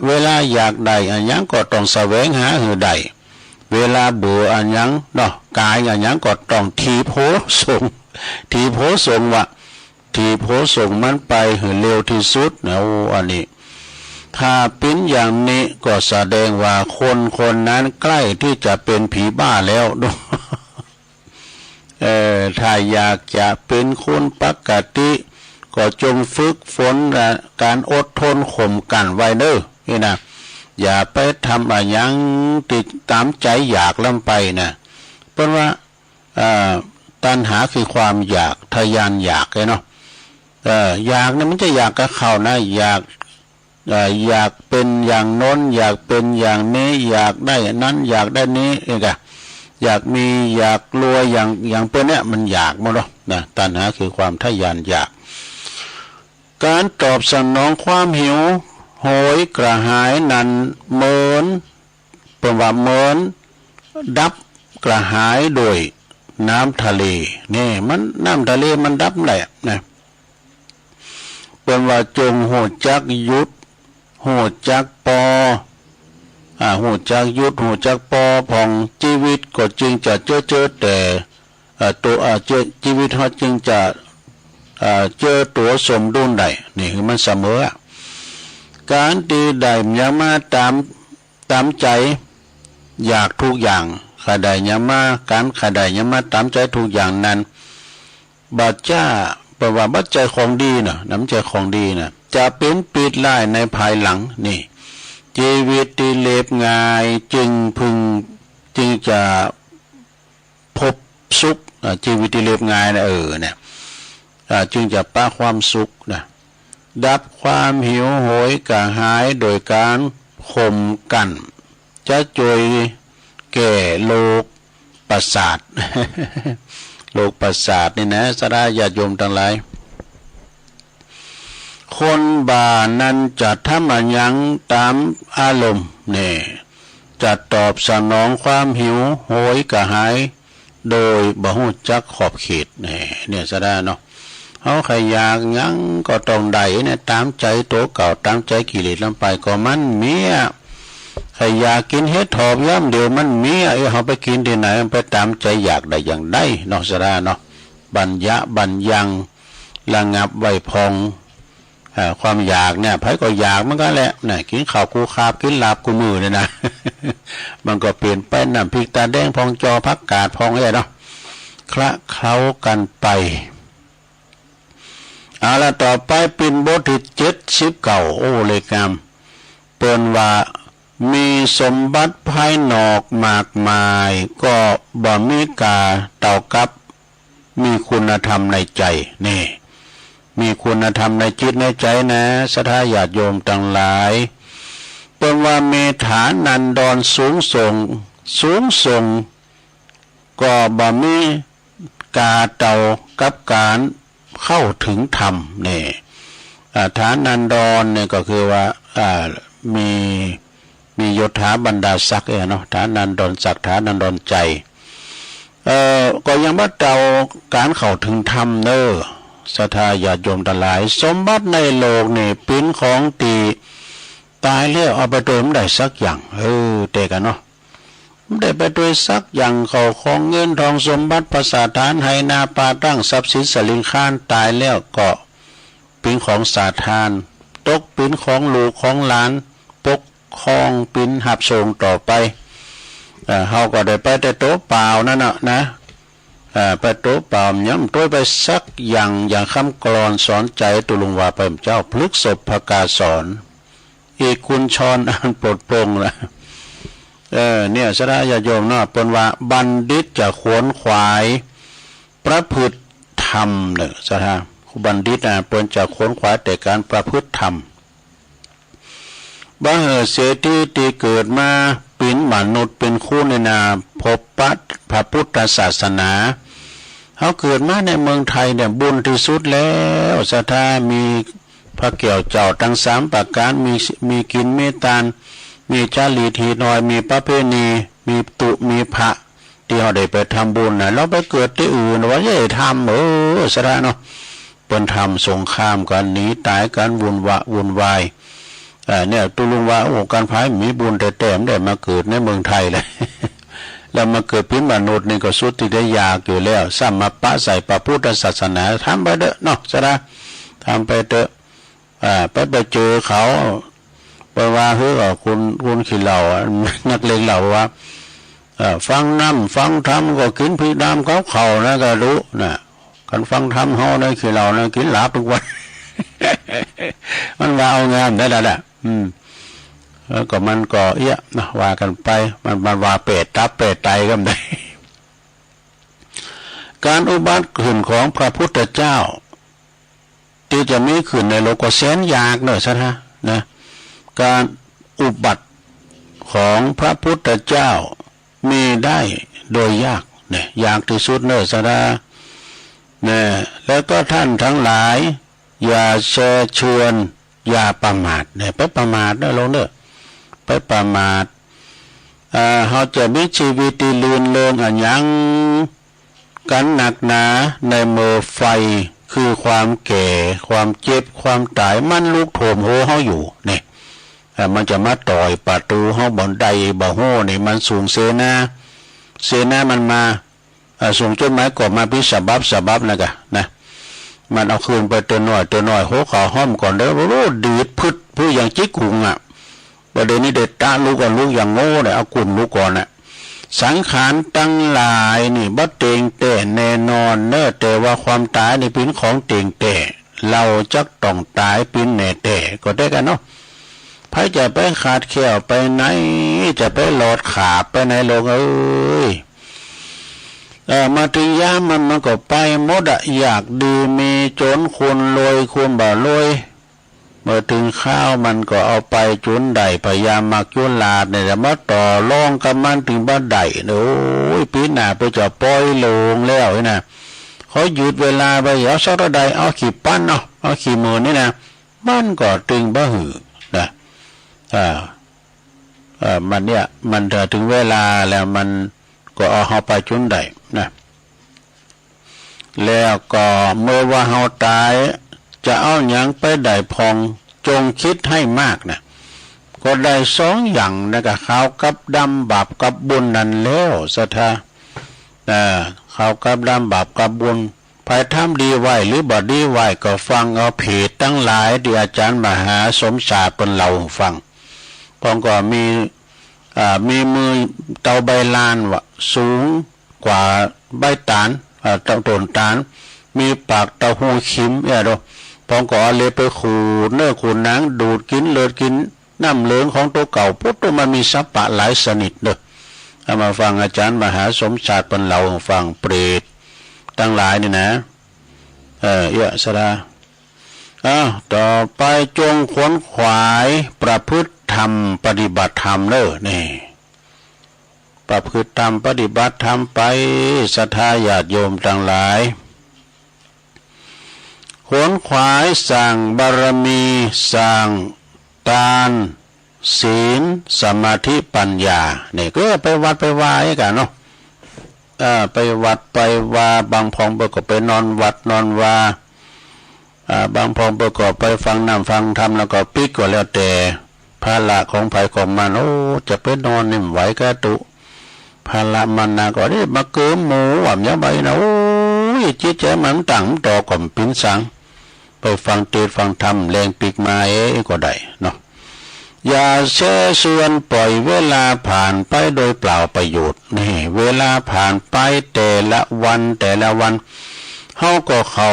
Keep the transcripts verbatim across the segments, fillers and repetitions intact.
เวลาอยากได้อะหยังก็ต้องแสวงหาหื้อได้ เวลาเบื่ออะหยังเนาะ ก๋ายอะหยังก็ต้องถีบโหสง ถีบโหสงว่า ถีบโหสงมันไปหื้อเร็วตี้สุดนะ โอ้ อันนี้ ถ้าเป๋นอย่างนี้ก็แสดงว่าคนคนนั้นใกล้ตี้จะเป๋นผีบ้าแล้ว เออ ถ้าอยากจะเป๋นคนปกติ ก็จงฝึกฝน อ่า ก๋านอดทนข่มกั๋นไว้เน่อ นี่นะ อย่าไปทำอะหยังตี้ต๋ามใจ๋อยากล้ำไปนะ เปิ้นว่า อ่า ตัณหาคือความอยาก ทยานอยากไงเนาะ เออ อยากเนี่ยมันจะอยากกับเขานะ อยาก เอ่อ อยากเป๋นอย่างโน้น อยากเป๋นอย่างนี้ อยากได้อันนั้น อยากได้นี้ เองกะ อยากมี อยากรวย อย่าง อย่างเปิ้นเนี่ย มันอยากหมดเนาะ นะ ตัณหาคือความทยานอยาก ก๋านตอบสนองความหิวโหยกระหายนั้นเหมือน เปิ้นว่าเหมือนดับกระหายโดยน้ำทะเล นี่มัน น้ำทะเลมันดับแหละนะ เปิ้นว่าจงฮู้จักหยุด ฮู้จักปอ อ่า ฮู้จักหยุด ฮู้จักปอผ่อง จีวิตก็จึงจะเจิดเจิดแต่ เอ่อ ตั๋ว เอ่อ เจิด จีวิตเฮาจึงจะ เอ่อ เจิดตั๋วสมดุลได้ นี่คือมันเสมอ ก๋านตี้ได้หยังมาต๋าม ต๋ามใจ๋อยากทุกอย่าง ใค่ได้หยังมา ก๋านใค่ได้หยังมาต๋ามใจ๋ทุกอย่างนั้น บ่าจ้า เปิ้นว่าบ่ใจ้ของดีเนาะ บ่ใจ้ของดีนะ จะเป๋นปิดร้ายในภายหลัง นี่ จีวิตตี้เรียบง่ายจึงพึง จึงจะพบสุข อ่า จีวิตตี้เรียบง่ายนะ เออ เนี่ย อ่า จึงจะปะความสุขนะ ดับความหิวโหยกระหายโดยก๋านข่มกั๋น จะจ้วยแก้โรคประสาท โรคประสาทนี่นะ ศรัทธาญาติโยมตังหลาย คนบ่านั้นจะทำอะหยังต๋ามอารมณ์แน่ จะตอบสนองความหิวโหยกระหาย โดยบ่ฮู้จักขอบเขต แน่ เนี่ยศรัทธาเนาะ เฮาใค่อยากหยังก็ต้องได้เนี่ย ต๋ามใจ๋ตั๋วเก่า ต๋ามใจ๋กิเลสล้ำไปก็มันมีอะ ใค่อยากกิ๋นเห็ดถอบยามเดียวมันมีอะ เอ้ย เฮาไปกิ๋นตี้ไหน มันไปต๋ามใจ๋อยากได้อย่างใดเนาะ ศรัทธาเนาะ บัญญะบัญญัง ระงับไว้ผ่อง อ่า ความอยากเนี่ย ใผก็อยากเหมือนกั๋นแหละ นะ กิ๋นข้าวกู้คาบ กิ๋นลาบกู้มื้อเนี่ยนะ มันก็เป๋นไปน้ำพริกตาแดงผ่องจ่อ ผักกาดผ่องเนี่ยเนาะ คละเคล้ากั๋นไป เอาละ ต่อไปเป๋นบทตี้เจ็ดสิบเก้า โอ้ เล็กงาม เปิ้นว่า มีสมบัติภายนอกมากมาย ก็บ่มีก้าเต้ากับ มีคุณธรรมในใจ๋ นี่ มีคุณธรรมในจิตในใจ๋นะ ศรัทธาญาติโยมตังหลาย เปิ้นว่ามีฐานันดรสูงส่ง สูงส่ง ก็บ่มีก้าเต้ากับก๋านเข้าถึงธรรม นี่ อ่า ฐานันดรเนี่ยก็คือว่า อ่า มี มียศถาบรรดาศักดิ์เอ้ยเนาะ ฐานันดรศักดิ์ ฐานันดรใจ๋ เอ่อ ก็ยังบ่เต้าก๋านเข้าถึงธรรมเน่อ ศรัทธาญาติโยมตังหลาย สมบัติในโลกนี่เป๋นของตี้ต๋ายแล้วเอาไปตวยบ่ได้สักอย่าง เออ แต่กั๋นเนาะ บ่ได้ไปตวยสักอย่าง เข้าของเงินทองสมบัติ ปราสาทฐาน ไหนาป่าตั้ง ทรัพย์สินสะหลิงคลาน ต๋ายแล้วก็เป๋นของสาธาร ตกเป๋นของลูกของหลาน ปกครองเป๋นฮับส่งต่อไป เอ่อ เฮาก็ได้ไปแต่ตั๋วเปล่านั่นน่ะนะ เอ่อ ไปตั๋วเปล่า ยังบ่ตวยไปสักอย่าง อย่างคำกลอนสอนใจ๋ ตุ๊ลุงว่าไปเมื่อเจ๊า พฤกษภกาสอน อีกคุณชรอันปลอดโปร่งนะ เออ เนี่ย ศรัทธาญาติโยมเนาะ เปิ้นว่าบัณฑิตจะขวนขวายประพฤติธรรมเน่อ ศรัทธา บัณฑิตนะ เปิ้นจะขวนขวายแต่ก๋านประพฤติธรรม บ่าหื้อเสียทีตี้เกิดมาเป๋นมนุษย์เป๋นคนนี่นา พบปะพระพุทธศาสนา เฮาเกิดมาในเมืองไทยเนี่ยบุญตี้สุดแล้ว ศรัทธา มีพระแก้วเจ้าตังสามประก๋าน มี มีกิ๋นมีตาน มีจารีตหีตน้อย มีประเพณี มีตุ๊มีพระ ตี้เฮาได้ไปทำบุญนะ ลอไปเกิดตี้อื่นว่าจะได้ทำ เออ ศรัทธาเนาะ เปิ้นทำสงครามกั๋น หนีต๋ายกั๋น วุ่นวะ วุ่นวาย อ่า เนี่ย ตุ๊ลุงว่า โอ้ ก๋านพายมีบุญแต๊ๆ บ่ได้มาเกิดในเมืองไทยเลย แล้วมาเกิดเป๋นมนุษย์นี่ก็สุดตี้จะยากอยู่แล้ว ซ้ำมาปะใส่พระพุทธศาสนา ทำไปเต๊อะเนาะ สะดา ทำไปเต๊อะ อ่า ไป ไปเจอเขา ไปว่า เฮ้ย คน คนขี้เหล้าอะ นักเลงเหล้าว่า เอ่อ ฟังน้ำฟังธรรมก็กิ๋นผีดำกับข้าวนะ ก็ดูนะ คันฟังธรรมเฮานะ ขี้เหล้านะ กิ๋นหลาบกู้วัน มันว่าเอางามได้แล้วแหละ อืม แล้วก็มันก็เอี้ยะนะ ว่ากั๋นไป มัน มันว่าเปรตตับเปรตไตก็ได้ ก๋านอุบัติขึ้นของพระพุทธเจ้า ตี้จะมีขึ้นในโลกก็แสนยากเน่อ สะดา นะ ก๋านอุบัติของพระพุทธเจ้ามีได้โดยยากเนี่ย ยากตี้สุดเน่อ สะดา นะ แล้วก็ท่านทั้งหลาย อย่าแช่ชวน อย่าประมาทเนี่ย ไปประมาทเน่อ โลกเน่อ ไปประมาท อ่า เฮาจะมีชีวิตตี้รื่นเริงอะหยังกั๋นนักหนา ในเมื่อไฟคือความแก่ ความเจ็บ ความต๋าย มันลุกโถมหัวเฮาอยู่เนี่ย อ่า มันจะมาต่อยประตู๋เฮาบ่ได้บ่ฮู้นี่ มันสูงเสนา เสนามันมา อ่า ส่งจดหมายกอบมาเป๋นฉบับฉบับนะกะนะ มันเอาคืนไปเตื้อน้อยเตื้อน้อย โห เขาห้อมก่อนเด้อ โอ้ ดีดพึด ผู้อย่างจิ๊กกุ่งอะ บ่าเดี่ยวนี้ได้ตะลุกอะ ลุกอย่างโง่เลย เอากุ่มลุกก่อนน่ะ สังขารตังหลายนี่บ่เต็งแต๊แน่นอนเน่อ แต่ว่าความต๋ายนี่เป๋นของเต็งแต๊ เฮาจักต้องต๋ายเป๋นแน่แต๊ ก็ได้กั๋นเนาะ ใผจะไปขาดแคล้วไปไหน จะไปหลอดขาบไปไหน โลกเอ้ย เอ่อ มาเถิงยามมัน มันก็ไปหมดอะ ยากดีมีจ๋น คนรวยคนบ่รวย เมื่อเถิงคราวมันก็เอาไปจ๋นได้ พญามัจจุราชเนี่ยจะมาต่อรองกับมันเถิงบ่ได้ โอ้ย ปี๋หน้าเปิ้นจะปล่อยโลงแล้วนี่นะ ขอหยุดเวลาไป เอาสักเต้าใด เอากี่ปัน เอา เอากี่หมื่นนี่นะ มันก็เถิงบ่หื้อนะ อ่า เอ่อ มันเนี่ย มันถ้าเถิงเวลาแล้วมันก็เอาเฮาไปจ๋นได้นะ แล้วก็เมื่อว่าเฮาต๋าย จะเอาหยังไปได้พ่อง จงกึ๊ดหื้อมากนะ ก็ได้สองอย่างนะกะ ขาวกับดำ บาปกับบุญนั่นแล้ว สะดา อ่า ขาวกับดำ บาปกับบุญ ใผทำดีไว้หรือบ่ดีไว้ ก็ฟังเอาเพจตังหลายตี้อาจ๋ารย์มหาสมชาติเปิ้นเล่าหื้อฟัง พ่องก็มี อ่า มีมือเต้าใบลานวะ สูงกว่าใบต๋าล อ่า เต้าต้นต๋าล มีปากเต้าฮู้ขิม เอี้ยโด พ่องก็เอาเล็บไปขูดเนื้อขูดหนัง ดูดกิ๋นเลือดกิ๋นน้ำเหลืองของตั๋วเก่า ปุ๊บ มันมีสัปปะหลายชนิดเน่อ เอามาฟังอาจ๋ารย์มหาสมชาติเปิ้นเล่าหื้อฟัง เปรตตังหลายนี่นะ เออ เอี้ย สะดา อ้าว ต่อไปจงขวนขวายประพฤติธรรม ปฏิบัติธรรมเน่อ นี่ ประพฤติธรรม ปฏิบัติธรรมไป ศรัทธาญาติโยมตังหลาย ขวนขวายสร้างบารมี สร้างตาน ศีล สมาธิ ปัญญา นี่ก็ไปวัดไปวากั๋นเนาะ เอ่อ ไปวัดไปวา บางพ่องเปิ้นก็ไปนอนวัดนอนวา อ่า บางพ่องเปิ้นก็ไปฟังน้ำฟังธรรม แล้วก็ปิ๊ก ก็แล้วแต่ภาระของใผของมัน โอ้ จะไปนอนนี่บ่ไหวกาตุ๊ ภาระมันนะ ก็เด้มาเกิมหมู่ว่าหยังไปนะ โอ้ย จิตใจ๋มันตั้งต่อก็บ่เป๋นสัง ไปฟังเตสน์ฟังธรรม แลงปิ๊กมาเอ ก็ได้เนาะ อย่าแช่ชวนปล่อยเวลาผ่านไปโดยเปล่าประโยชน์ นี่ เวลาผ่านไปแต่ละวันแต่ละวัน เฮาก็เข้า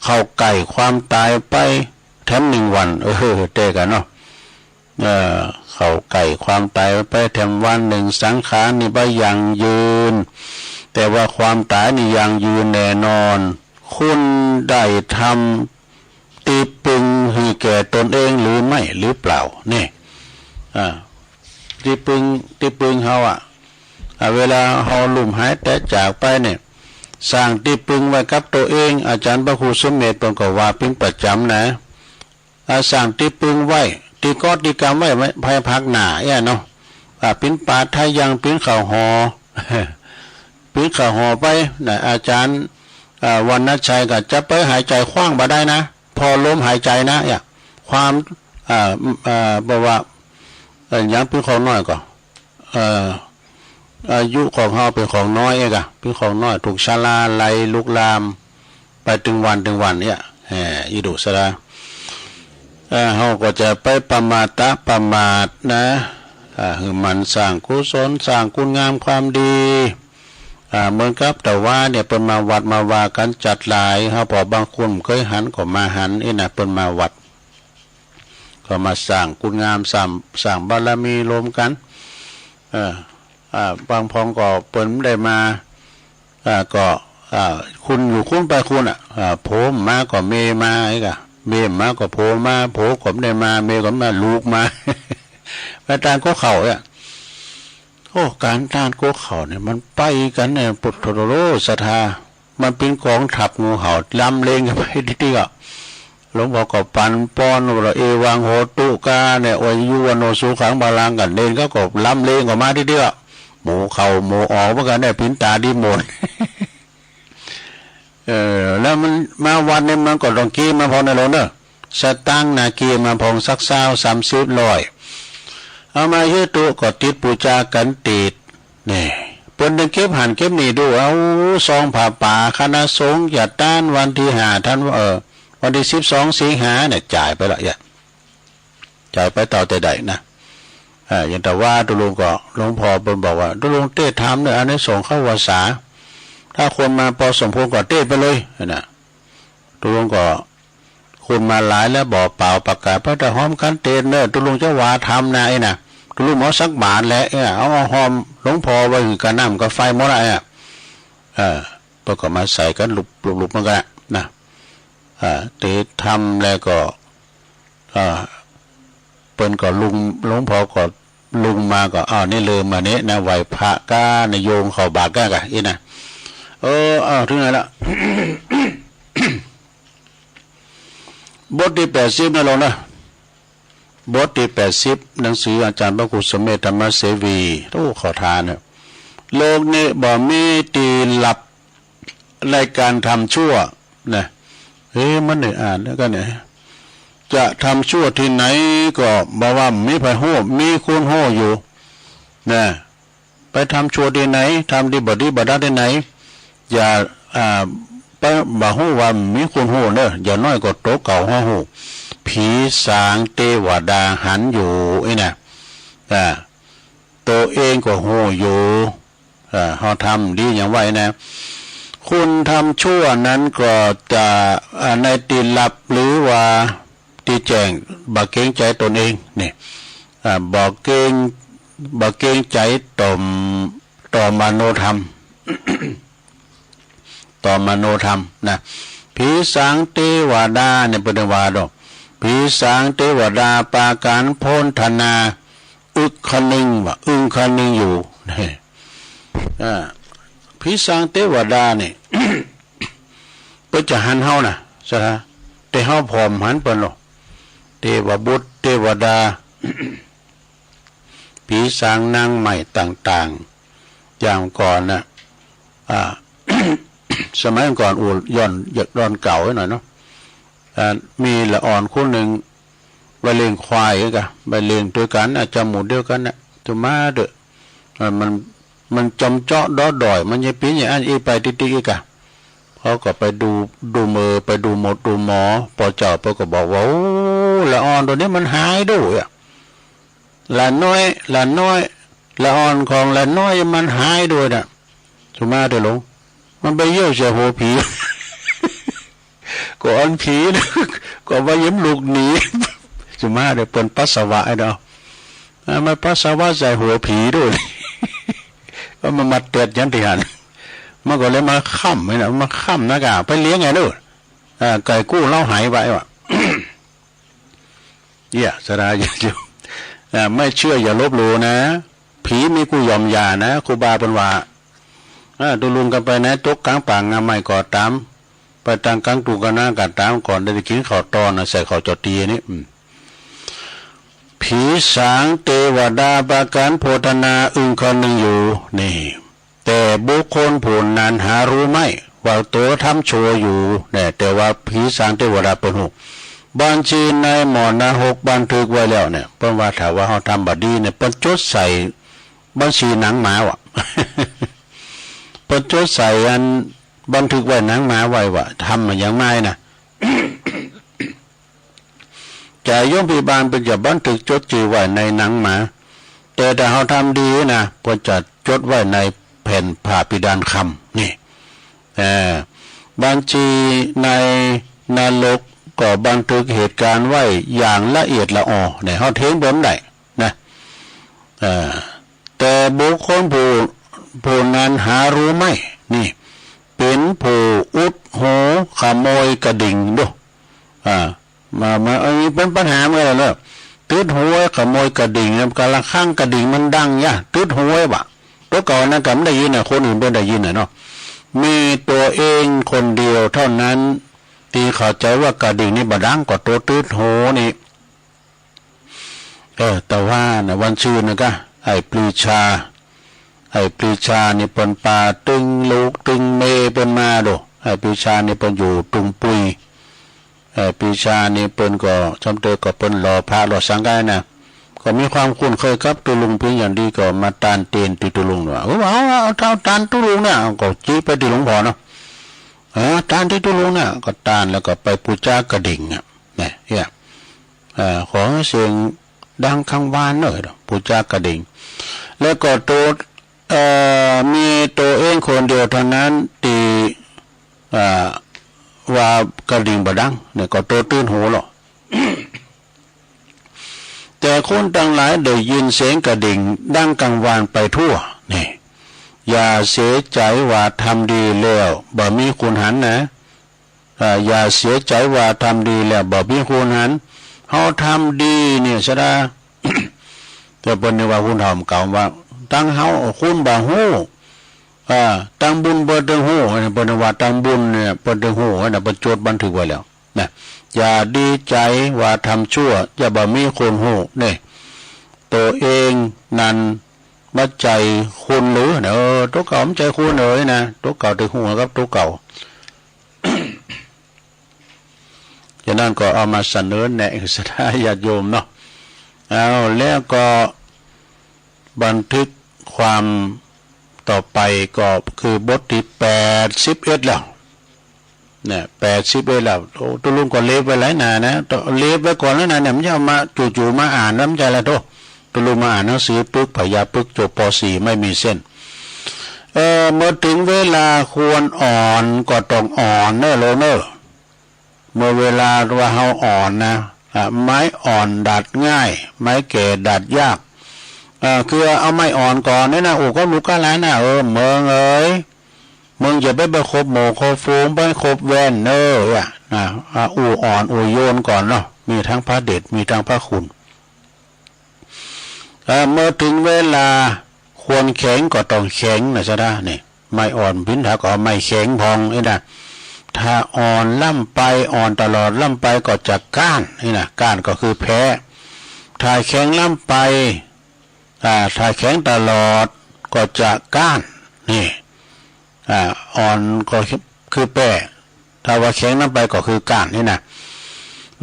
เข้าใก้ความต๋ายไปแถมนึ่งวัน เออ เต๋กะเนาะ เอ่อ เข้าใก้ความต๋ายไปแถมวันนึ่ง สังขารนี่บ่ยั่งยืน แต่ว่าความต๋ายนี่ยั่งยืนแน่นอน คุณได้ทำตี้ปึงหื้อแก่ตนเองหรือไม่ หรือเปล่า นี่ อ่า ตี้ปึง ตี้ปึงเฮาอะ อ่า เวลาเฮาลุ่มหายต๋ายจากไปเนี่ย สร้างตี้ปึงไว้กับตั๋วเอง อาจ๋ารย์พระครูสุเมธเปิ้นก็ว่าเป๋นประจ๋ำนะ อ่า สร้างตี้ปึงไว้ ตี้เกาะตี้กำไว้ ไว้ภายภาคหน้าเอี้ยเนาะ อ่า เป๋นปาทะยัง เป๋นข้าวห่อ เป๋นข้าวห่อไปนะ อาจ๋ารย์ อ่า วรรณชัยก็จะไปหายใจ๋ขว้างบ่ได้นะ ผ่อลมหายใจ๋นะ เอี้ย ความ อ่า อ่า บ่ว่า เอ่อ หยังเป๋นของน้อยก็ เอ่อ อายุของเฮาเป๋นของน้อยเองอะ เป๋นของน้อย ถูกชราลัยลุกลามไปตึงวันตึงวันเนี่ย แหม อีดูสะดา เอ่อ เฮาก็จะไปประมาทตะประมาทนะ อ่า หื้อหมั่นสร้างกุศล สร้างคุณงามความดี อ่า เหมือนกับตะวาเนี่ย เปิ้นมาวัดมาวากั๋นจัดหลาย เฮาผ่อบางคนบ่เกยหันก็มาหัน อี้นะ เปิ้นมาวัด ก็มาสร้างคุณงาม สร้าง สร้างบารมีรวมกั๋น เออ อ่า บางพ่องก็เปิ้นบ่ได้มา อ่า ก็ อ่า คุณอยู่คุณไปคุณอะ อ่า ผัวบ่มาก็เมียมา อี้ก่ะ เมียบ่มาก็ผัวมา ผัวก็บ่ได้มา เมียก็บ่มา ลูกมา ไปตานก๊กเข่าเนี่ย โอ้ ก๋านตานก๊กเข่าเนี่ย มันไปกั๋นเนี่ย ปุโธโธโธ ศรัทธา มันเป๋นก๋องทัพงูเห่า ลำเลงกั๋นไปติ๊กๆ อะ หลวงพ่อก็ปั๋นปอนว่า เอวังโหตุ กาเนี่ย อายุ วัณโณ สุขัง พลัง กั๋น เณรเขาก็ลำเลงกั๋นมาติ๊กๆ อะ หมู่เข้าหมู่ออกเหมือนกั๋นเนี่ย ปิ๋นต๋าดีหมด เออ แล้วมันมาวัดเนี่ย มันก็ต้องเกยมาพ่องนะโยมเนอะ สตางค์นะ เกยมาพ่องสักซาว สามสิบ ร้อย เอามาเยียะตุ๊ก็ติดปู๋จากั๋นติด นี่ เปิ้นได้เก็บหั้นเก็บนี่ดู เอา ซองผ้าป่าคณะสงฆ์จะต้านวันตี้ห้าธันวา เอ่อ วันตี้สิบสองสิงหาเนี่ย จ่ายไปละ เยียะ จ่ายไปเต้าแต่ใดนะ อ่า อย่างตะวาตุ๊ลุงก็ หลวงพ่อเปิ้นบอกว่า ตุ๊ลุงเตศน์ธรรมเนี่ย อานิสงส์เข้าพรรษา ถ้าคนมาปอสมควรก็เตศน์ไปเลยนะ ตุ๊ลุงก็ คนมาหลายแล้ว บ่าเป่าประกาศ ไปตะห้อมกั๋นเตศน์เน่อ ตุ๊ลุงจะวาธรรมนะ อี้นะ ตุ๊ลุงเอาสักบาทแหละ เออ เอา เอาห้อมหลวงพ่อไว้หื้อก้าน้ำก้าไฟหมดละ เออ เออ เปิ้นก็มาใส่กั๋นหลุบๆ เหมือนกั๋นนะ อ่า เตศน์ธรรมแล้วก็ อ่า เปิ้นก็ลุง หลวงพ่อก็ลุงมาก็ อ้าว นี่ลืมอันนี้นะ ไหว้พระก้านะ โยมเข้าบาตรก้า ก้า อี้นะ เออ อ้าว เถิงไหนละ บทตี้แปดสิบนะโยมนะ บทตี้แปดสิบ หนังสืออาจารย์พระครูสุเมธ ธรรมเสวี โอ้ ขอทานเนี่ย โลกนี้บ่มีตี้หลับในก๋านทำชั่วนะ เอ๊ะ มันได้อ่านแล้วกั๋นเนี่ย จะทำชั่วตี้ไหนก็บ่ว่ามีใผฮู้ มีคนฮู้อยู่นะ ไปทำชั่วตี้ไหน ทำดีบ่ดีบ่ดาตี้ไหน อย่า อ่า ไป บ่ฮู้ว่ามีคนฮู้เน่อ อย่างน้อยก็ตั๋วเก่าฮู้ ผีสางเตวดาหันอยู่ อี้นะ อ่า ตั๋วเองก็ฮู้อยู่ อ่า เฮาทำดีหยังไว้นะ คนทำชั่วนั้นก็จะ อ่า ในตี้ลับหรือว่าตี้แจ้ง บ่เกรงใจ๋ตนเอง นี่ อ่า บ่เกรง บ่เกรงใจ๋ต่อ ต่อมโนธรรม ต่อมโนธรรมนะ ผีสางเตวดาเนี่ย เปิ้นว่าดอก ผีสางเตวดาปาก๋านโพลธนา อึกคะนึง ว่าอึกคะนึงอยู่ อ่า ผีสางเตวดาเนี่ย เปิ้นจะหันเฮานะ ศรัทธา แต่เฮาผ่อมหันเปิ้นหรอก เตวบุตร เตวดา ผีสางนางไม้ต่างๆ อย่างก่อนน่ะ อ่า สมัยก่อน โอ้ ย้อน ย้อนเก่าไว้หน่อยเนาะ อ่า มีละอ่อนคนนึ่ง ไปเลี้ยงควายกั๋น ไปเลี้ยงตวยกั๋น อ่ะ จาหมู่เดียวกั๋นน่ะ จะมาเต๊อะ อ่า มัน มันจอมเจาะดอดอย มันยังปี๋นอย่างอั้นอี้ไปติ๊กๆ อี้ก่ะ เขาก็ไปดู ดูเมอ ไปดูหมอ ดูหมอ ป้อเจ้าเปิ้นก็บอกว่า โอ้ ละอ่อนตั๋วนี้มันหายโดยอะ ละน้อย ละน้อย ละอ่อนของละน้อยมันหายโดยน่ะ สุมาเต๊อะโยม มันไปเยี่ยวใส่หัวผี ก็อันผีนะ ก็ว่าเยียะลุกหนี สุมาเต๊อะ เปิ้นปัสสาวะไอ้เนาะ อ่า มันปัสสาวะใส่หัวผีโดย ก็มันมาเตียดยันตี้หั้น มันก็เลยมาค้ำไว้น่ะ มาค้ำนะก่ะ ไปเลี้ยงไงเนาะ อ่า ไก่กู้เล้าหายไปว่ะ เยียะ ศรัทธาญาติโยม อ่า ไม่เชื่ออย่าลบหลู่นะ ผีมีกู้หย่อมอย่านะ ครูบาเปิ้นว่า อ่า ตุ๊ลุงกั๋นไปนะ ตกก๋างป่างาไม้ก็ต๋าม ไปตางก๋างตุงก๋างนาก็ต๋าม ก่อนได้กิ๋นข้าวตอนน่ะ ใส่ข้าวเจ้าตี๋นี่ อืม ผีสางเตวดาปาก๋านโพลธนาอึกคะนึงอยู่ นี่ แต่บุคคลผู้นั้นหาฮู้ไม่ว่าตั๋วทำชั่วอยู่ เนี่ย แต่ว่าผีสางเตวดาเปิ้นฮู้ บัญชีในหมอดนรกบันทึกไว้แล้วเนี่ย เปิ้นว่าถ้าว่าเฮาทำบ่ดีเนี่ย เปิ้นจดใส่บัญชีหนังหมาว่ะ เปิ้นจดใส่อันบันทึกไว้หนังหมาไว้ว่า ทำมาอย่างไม้นะ จ่าโยมพิบาลเปิ้นจะบันทึกจดจื้อไว้ในหนังหมา แต่ถ้าเฮาทำดีนะ เปิ้นจะจดไว้ในแผ่นผ้าปิดานคำ นี่ เอ่อ บัญชีในนรกก็บันทึกเหตุการณ์ไว้อย่างละเอียดละออ เนี่ย เฮาเท็จบ่ได้นะ เอ่อ แต่บุคคลผู้ ผู้นั้นหารู้ไหม นี่ เป๋นผู้อุดหูขโมยกระดิ่งดู อ่า มา มา เอ้ย เป๋นปัญหาเมื่อไหร่เนาะ ตึ๊ดหูไว้ขโมยกระดิ่งนะ กาละครั้งกระดิ่งมันดังยะ ตึ๊ดหูไว้บ่ะ ตั๋วเก่านั้นก็บ่ได้ยินน่ะ คนอื่นเปิ้นได้ยินน่ะเนาะ มีตั๋วเองคนเดียวเท่านั้น ตี้เข้าใจ๋ว่ากระดิ่งนี่บ่ดัง ก็ตั๋วตึ๊ดหูนี่ เออ แต่ว่านะ วันซืนนะกะ ไอ้ปรีชา ไอ้ปรีชานี่เปิ้นปาตึงลูกตึงเมย์เปิ้นมาดู ไอ้ปรีชานี่เปิ้นอยู่ตุงปุย ไอ้ปรีชานี่เปิ้นก็ จำเตยก็เปิ้นหล่อพระหล่อสังฆะนะ ก็มีความคุ้นเคยกับตุ๊ลุงเป๋นอย่างดี ก็มาตานเตียนตี้ตุ๊ลุงว่า เออ เอา เอา เอาตานตุ๊ลุงเนี่ย ก็จี๊ไปตี้หลวงพ่อเนาะ เออ ตานตี้ตุ๊ลุงเนี่ย ก็ตานแล้วก็ไปปู๋จากระดิ่งอ่ะ เนี่ย เนี่ย เอ่อ ขอเสียงดังกังวานเน่อ ปู๋จากระดิ่ง แล้วก็ตั๋ว เอ่อ มีตั๋วเองคนเดียวเท่านั้นตี้ เอ่อ ว่ากระดิ่งบ่ดัง เนี่ย ก็ตั๋วตึ๊ดหูลอ แต่คนตังหลายได้ยินเสียงกระดิ่งดังกังวานไปทั่ว นี่ อย่าเสียใจ๋ว่าทำดีแล้วบ่มีคนหันนะ อ่า อย่าเสียใจ๋ว่าทำดีแล้วบ่มีคนหัน เฮาทำดีเนี่ยสะดา แต่เปิ้นนึกว่าคนเฒ่าเก่าว่า ตังเฮาคนบ่ฮู้ อ่า ตังบุญเปิ้นตึงฮู้ เปิ้นว่าตังบุญเนี่ยเปิ้นตึงฮู้นะ เปิ้นจดบันทึกไว้แล้วนะ อย่าดีใจ๋ว่าทำชั่ว จะบ่มีคนฮู้เนี่ย ตั๋วเองนั้นบ่ใจ้คนหรือนะ เออ ตั๋วเก่าบ่ใจ้คนเลยนะ ตั๋วเก่าตึงฮู้กับตั๋วเก่า ฉะนั้นก็เอามาเสนอแนะศรัทธาญาติโยมเนาะ เอา แล้วก็บันทึกความต่อไปก็คือบทตี้แปดสิบเอ็ดแล้ว เนี่ย แปดสิบเอ็ดแล้ว โอ้ ตุ๊ลุงก็เล็บไว้หลายหน้านะ เล็บไว้ก่อนแล้วนะ เนี่ย บ่ใจ้เอามา จู่ๆ มาอ่านนะ บ่ใจ้ละโธ่ ตุ๊ลุงมาอ่านหนังสือปึก พญาปึก จบ ป.สี่ ไม่มีเส้น เอ่อ เมื่อเถิงเวลาควรอ่อนก็ต้องอ่อนเน่อโลมเน่อ เมื่อเวลาว่าเฮาอ่อนนะ อ่ะ ไม้อ่อนดัดง่าย ไม้แก่ดัดยาก อ่า คือเอาไม้อ่อนก่อนเนี่ยนะ อู้กับลูกกับหลานนะ เออ เมืองเอ๋ย มึงอย่าไป ไปคบหมู่คบฝูง ไปคบแว่นเน่อ อ่ะ นะ อ่ะ อู้อ่อนอู้โยนก่อนเนาะ มีตึงพระเดช มีตึงพระคุณ เอ่อ เมื่อเถิงเวลาควรแข็งก็ต้องแข็งนะจ๊ะนะ นี่ ไม้อ่อนพินถาก็เอาไม้แข็งพองนี่นะ ถ้าอ่อนล้ำไป อ่อนตลอดล้ำไปก็จะก้านนี่นะ ก้านก็คือแพ้ ถ้าแข็งล้ำไป อ่า ถ้าแข็งตลอดก็จะก้าน นี่ อ่า อ่อนก็คือแป้ ถ้าว่าแข็งล้ำไปก็คือก้านนี่นะ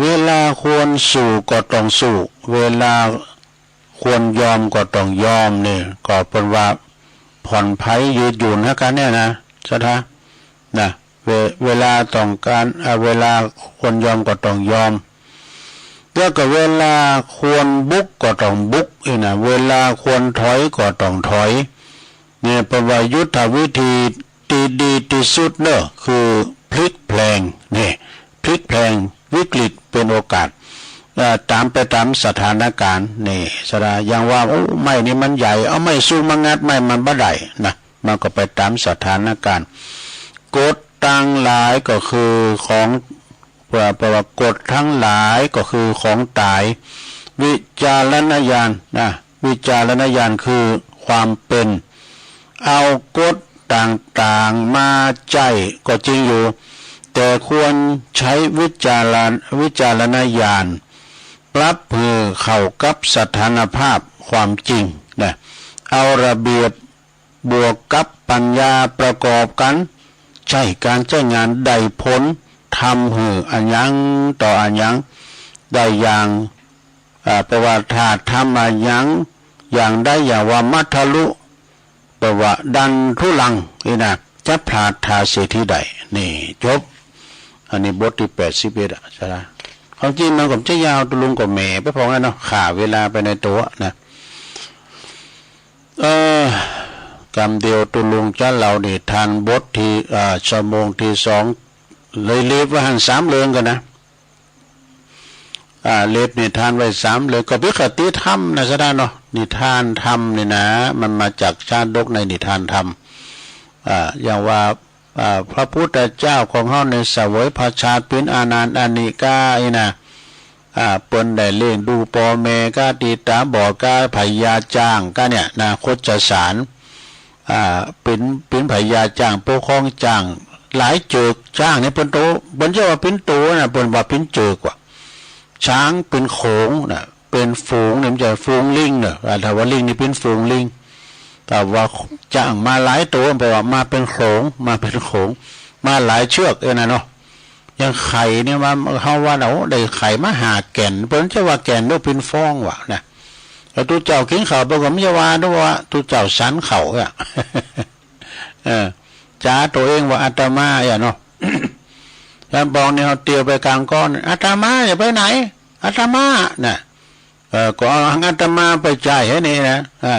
เวลาควรสู้ก็ต้องสู้ เวลาควรยอมก็ต้องยอม นี่ก็เปิ้นว่าผ่อนผันยืดหยุ่นหื้อกั๋นเนี่ยนะ จ๊ะนะ นะ เว- เวลาต้องการ อ่า เวลาควรยอมก็ต้องยอม แล้วก็เวลาควรบุกก็ต้องบุกนี่นะ เวลาควรถอยก็ต้องถอย เนี่ย เปิ้นว่ายุทธวิธีตี้ดีตี้สุดเน่อ คือพลิกแพลง นี่ พลิกแพลงวิกฤตเป็นโอกาส เอ่อ ต๋ามไปต๋ามสถานการณ์ นี่ สะดา อย่างว่า โอ้ ไม้นี่มันใหญ่ เอาไม้ซุกมางัดไม้มันบ่ได้นะ มันก็ไปต๋ามสถานการณ์ กฎตังหลายก็คือของ แปลว่า กฎทั้งหลายก็คือของต๋าย วิจารณญาณนะ วิจารณญาณคือความเป็น เอากฎต่างๆ มาใจ๊ก็จริงอยู่ แต่ควรใจ๊วิจาร- วิจารณญาณ ปรับหื้อเข้ากับสถานภาพความจริงนะ เอาระเบียบ บวกกับปัญญาประกอบกั๋น ใจ๊ก๋านใจ๊งานได้ผล ทำหื้ออะหยังต่ออะหยัง ได้อย่าง อ่า แปลว่าถ้าทำมาอย่าง อย่างใดอย่างว่ามัทธะลุ แปลว่าดันทุลัง นี่นะ จะพลาดทาเสียทีใด นี่ จบ อันนี้บทตี้แปดสิบเอ็ดอะ ใช่ไหม ความจริงมันก็จะยาว ตุ๊ลุงก็แหมไปพ่องแล้วเนาะ ฆ่าเวลาไปในตั๋วนะ เออ กำเดียวตุ๊ลุงจะเล่านิทานบทตี้ อ่า ชั่วโมงตี้สอง เลยเล็บไว้หั้นสามเรื่องก่อนนะ อ่า เล็บนิทานไว้สามเรื่อง ก็เปื้อคติธรรมนะ สะดาเนาะ นิทานธรรมนี่นะ มันมาจากชาดกในนิทานธรรม อ่า อย่างว่า อ่า พระพุทธเจ้าของเฮาในเสวยพระชาติเป๋นอานานอานิกา นี่นะ อ่า เปิ้นได้เลี้ยงดูป้อแม่ก้า ตี้ต๋าบอดก้า พญาจ้างก้าเนี่ยนะ คชสาร อ่า เป๋น เป๋นพญาจ้าง ปกครองจ้าง หลายเจือก จ้างนี่เป๋นโต เปิ้นจะว่าเป๋นโตนะ เปิ้นว่าเป๋นเจือกว่า ช้างเป๋นโขลงนะ เป๋นฝูงเนี่ย มันจะฝูงลิงเนาะ อ่า ถ้าว่าลิงนี่เป๋นฝูงลิง ถ้าว่าจ้างมาหลายโต แปลว่ามาเป๋นโขลง มาเป๋นโขลง มาหลายเจือก เออ นะเนาะ อย่างไข่เนี่ยว่า เฮาว่า โอ้ ได้ไข่มาห้าแก่น เปิ้นจะว่าแก่นเดียวเป๋นฟองว่านะ แล้วตุ๊เจ้ากิ๋นข้าว เปิ้นก็บ่จะว่าเนาะ ว่าตุ๊เจ้าสันข้าวอะ เออ จ๋าตั๋วเองว่าอาตมาอะเนาะ แล้วบางทีเฮาเตียวไปกลางก้อน อาตมาจะไปไหน อาตมาน่ะ เออ ก็เอาอาตมาไปใจ๊หื้อนี่นะ อ่า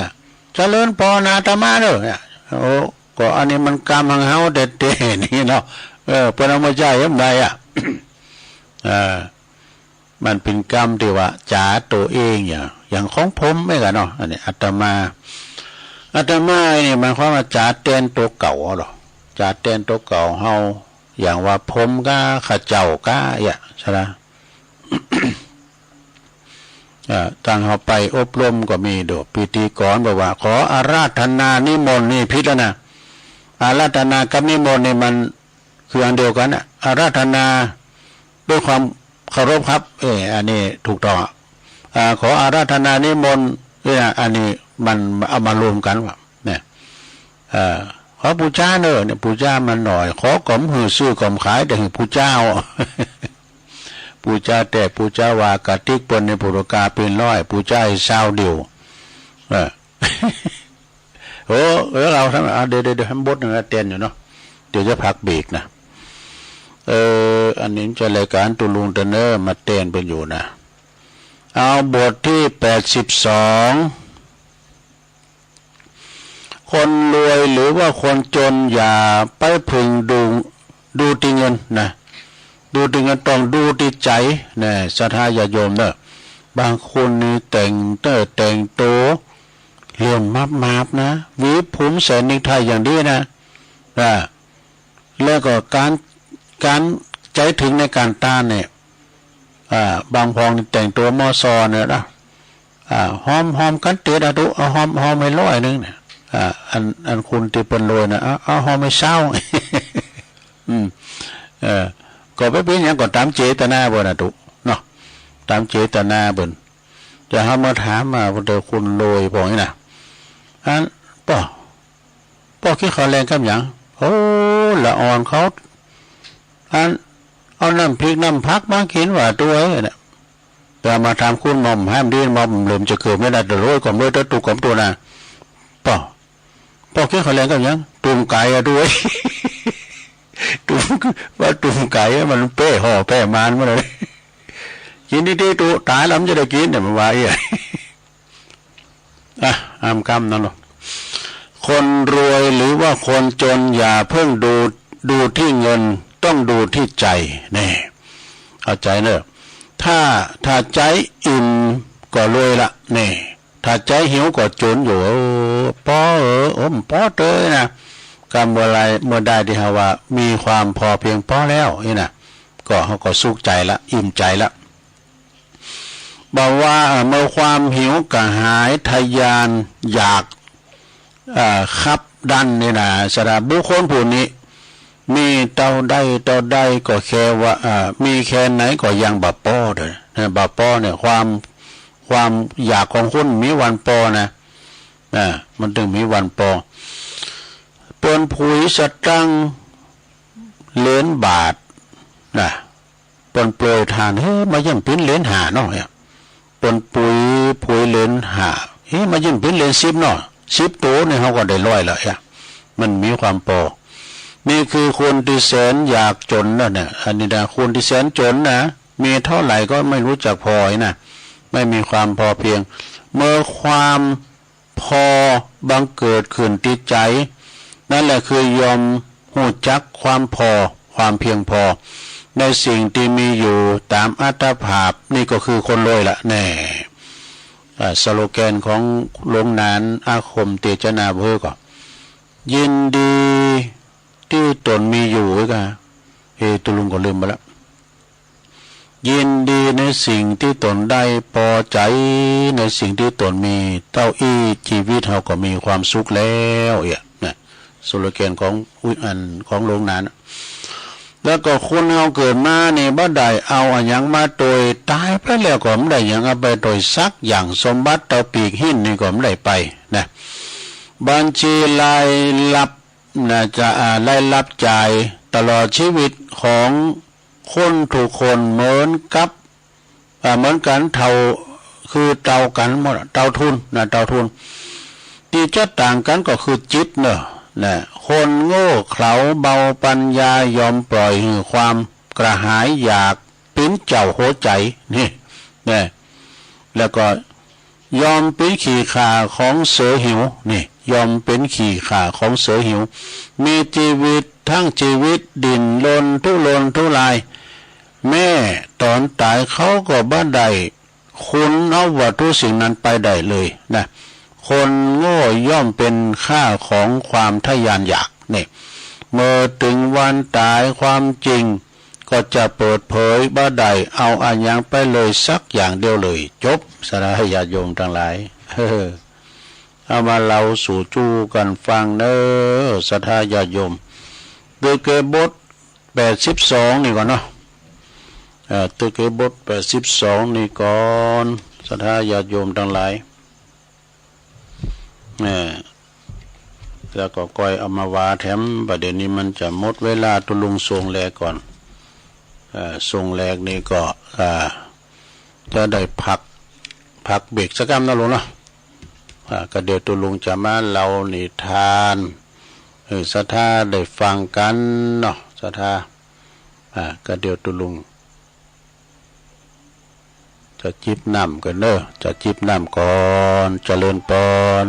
เจริญปอนอาตมาเด้อเนี่ย โอ้ ก็อันนี้มันกรรมของเฮาแต๊ๆ นี่เนาะ เออ เปิ้นเอามาใจ๊หื้อบ่ได้อะ เออ มันเป๋นกรรมตี้ว่าจ๋าตั๋วเอง อย่าง อย่างของผมเองอะเนาะ อันนี้อาตมา อาตมานี่หมายความว่าจ๋าแตนตั๋วเก่าเฮาเหรอ จ๋าแตนตั๋วเก่าเฮา อย่างว่าผมก้า ข้าเจ้าก้า เอี้ย ใช่ไหม เอ่อ ตางเฮาไปอบรมก็มีโดด พิธีกรบอกว่า ขออาราธนานิมนต์ นี่ผิดแล้วนะ อาราธนากับนิมนต์นี่มันคืออันเดียวกั๋นนะ อาราธนาด้วยความเคารพครับ เออ อันนี้ถูกต้องอะ อ่า ขออาราธนานิมนต์ เนี่ย อันนี้มันเอามารวมกั๋นว่า เนี่ย เอ่อ ขอปู๋จาเน่อ เนี่ย ปู๋จามันหน่อย ขอก็บ่หื้อ ซื้อก็บ่ขาย แต่หื้อปู๋จา ปู๋จาแต๊ ปู๋จาว่า กระติกเปิ้นในปุตตกาเป๋นร้อย ปู๋จาซาวเดียว เออ โอ้ เออ เอาทั้ง อ่ะ เดี๋ยว เดี๋ยว เดี๋ยว หื้อบทนึ่งละ แตนอยู่เนาะ เดี๋ยวจะพักเบรกนะ เออ อันนี้จะรายก๋านตุ๊ลุงเต้อเน่อ มาแตนเปิ้นอยู่นะ เอาบทตี้แปดสิบสอง คนรวยหรือว่าคนจนอย่าไปเพ่งดู ดูตี้เงินนะ ดูตี้เงิน ต้องดูตี้ใจ๋นะ ศรัทธาญาติโยมเน่อ บางคนนี่แต่งเต๊อะแต่งตั๋วเหลื่อมมับๆ นะ หวีผมแสนนิกไทอย่างดีนะ อ่า แล้วก็ก๋าน ก๋านใจ๋ถึงในก๋านต้านเนี่ย อ่า บางพองนี่แต่งตั๋วมอซอเนี่ยนะ อ่า หอม หอมกั๋นเต๊อะตุ๊ เอาหอม หอมหื้อร้อยนึ่งเนี่ย อ่า อัน อันคนตี้เปิ้นรวยนะ เอา เอาหอมหื้อซาว อืม เออ ก็บ่เป๋นหยัง ก็ต๋ามเจตนาเปิ้นนะตุ๊เนาะ ต๋ามเจตนาเปิ้น จะเฮามาถามมา เปิ้นเต๊อะ คนรวยพองนี่นะ อัน ป้อ ป้อกิ๋นข้าวแลงกับหยัง โอ้ ละอ่อนเขา อัน เอาน้ำพริกน้ำผักมากิ๋นว่าตุ๊เอ้ยเนี่ย แต่มาถามคุณหม่อมแหมดี หม่อมเหลิมจะเกิดไม่ได้ แต่รวยก็รวย แต่ตุ๊กข์ก็ตุ๊กข์นะ ป้อ ป้อกิ๋นข้าวแลงกับหยัง ตุ๊่มไก่อะตุ๊เอ้ย ตุ๊่ม ว่าตุ๊่มไก่อะ มันแป้ห่อแป้มานมาเลย กิ๋นดีๆ ตุ๊ ต๋ายแล้วมันจะได้กิ๋นเนี่ย มันว่าเอี้ย อ่ะ อำกำนั่นเนาะ คนรวยหรือว่าคนจนอย่าเพิ่งดู ดูตี้เงิน ต้องดูตี้ใจ๋ แน่ เข้าใจ๋เน่อ ถ้า ถ้าใจ๋อิ่มก็รวยละ แน่ ถ้าใจ๋หิวก็จนอยู่ เออ ป้อเออ โอ้ ป้อเตยนะ กำเมื่อใด เมื่อใดตี้เฮาว่ามีความพอเพียงป้อแล้วนี่นะ ก็เฮาก็สุขใจ๋ละ อิ่มใจ๋ละ บอกว่า เอ่อ เมื่อความหิวกระหายทะยานอยาก เอ่อ คับดั้นนี่นะ สำหรับบุคคลผู้นี้ มีเต้าใดเต้าใดก็แค่ว่า เอ่อ มีแค่ไหนก็ยังบ่ป้อเด้อ นะ บ่ป้อเนี่ย ความ ความอยากของคนมีวันป้อนะ นะ มันตึงมีวันป้อ เปิ้นผุยสตางค์เหรียญบาทนะ เป ปนโปรยตาน เฮ้ มาเยี่ยมปิ้นเหรียญห้าเนาะ เนี่ย ปนปุ๋ย ปุ๋ยเหรียญห้า เฮ้ มาเยี่ยมปิ้นเหรียญสิบเนาะ สิบโตนี่เฮาก็ได้ร้อยแล้ว เนี่ย มันมีความปอ นี่คือคนตี้แสนยากจ๋นนะเนี่ย อันนี้นะ คนตี้แสนจ๋นนะ มีเท่าไหร่ก็ไม่รู้จักพอนะ ไม่มีความพอเพียง เมื่อความ พอบังเกิดขึ้นตี้ใจ๋ นั่นแหละคือยอมฮู้จักความพอ ความเพียงพอ ในสิ่งตี้มีอยู่ต๋ามอัตภาพ นี่ก็คือคนรวยละ แน่ อ่า สโลแกนของโฮงหนานอาคมเตจนาเวอร์ก็ ยินดีตี้ต๋นมีอยู่ เอ้ยกะ เอ้ ตุ๊ลุงก็ลืมไปละ ยินดีในสิ่งตี้ต๋นได้ ปอใจ๋ในสิ่งตี้ต๋นมี เต้าอี้จีวิตเฮาก็มีความสุขแล้ว เอี้ย นะ สโลแกนของ อุ๊ย อัน ของโฮงหนาน แล้วก็คนเฮาเกิดมานี่บ่ได้เอาอะหยังมาตวย ต๋ายไปแล้วก็บ่ได้หยังเอาไปตวยสักอย่าง สมบัติเต้าปีกหิ้นนี่ก็บ่ได้ไป นะ บัญชีรายรับ นะ จะ อ่า รายรับจ่ายตลอดชีวิตของคนทุกคนเหมือนกับ อ่า เหมือนกั๋นเต้า คือเต้ากั๋นหมดอะ เต้าทุนนะ เต้าทุน ตี้จะต่างกั๋นก็คือจิตเนาะ นะ คนโง่เขลาเบาปัญญายอมปล่อยหื้อความกระหายอยากเป๋นเจ้าหัวใจ๋ นี่ นะ แล้วก็ ยอมเป๋นขี้ข้าของเสือหิว นี่ ยอมเป๋นขี้ข้าของเสือหิว มีจีวิตตึงจีวิตดิ้นรนทุรนทุราย แม้ต๋อนต๋ายเขาก็บ่ได้ คุณเอาวัตถุสิ่งนั้นไปได้เลยนะ คนโง่ย่อมเป๋นข้าของความทะยานอยาก นี่ เมื่อเถิงวันต๋ายความจริง ก็จะเปิดเผยบ่ได้ เอาอะหยังไปเลยสักอย่างเดียวเลย จบ ศรัทธาญาติโยมตังหลาย เออ เอามาเล่าสู่จู้กั๋นฟังเน่อ ศรัทธาญาติโยม ตึกเกบทแปดสิบสองนี่ก่อนเนาะ เอ่อ ตึกเกบทแปดสิบสองนี่ก่อน ศรัทธาญาติโยมตังหลาย เออ แล้วก็ก้อยเอามาว่าแถม บ่าเดี่ยวนี้มันจะหมดเวลา ตุ๊ลุงส่งแหลกก่อน เอ่อ ส่งแหลกนี่ก็ อ่า จะได้พัก พักเบรกสักกำเนาะลุงเนาะ อ่า ก็เดี๋ยวตุ๊ลุงจะมาเล่านิทาน เออ ศรัทธาได้ฟังกั๋นเนาะ ศรัทธา อ่า ก็เดี๋ยวตุ๊ลุง จะจิบน้ำก่อนเน่อ จะจิบน้ำก่อน เจริญปอน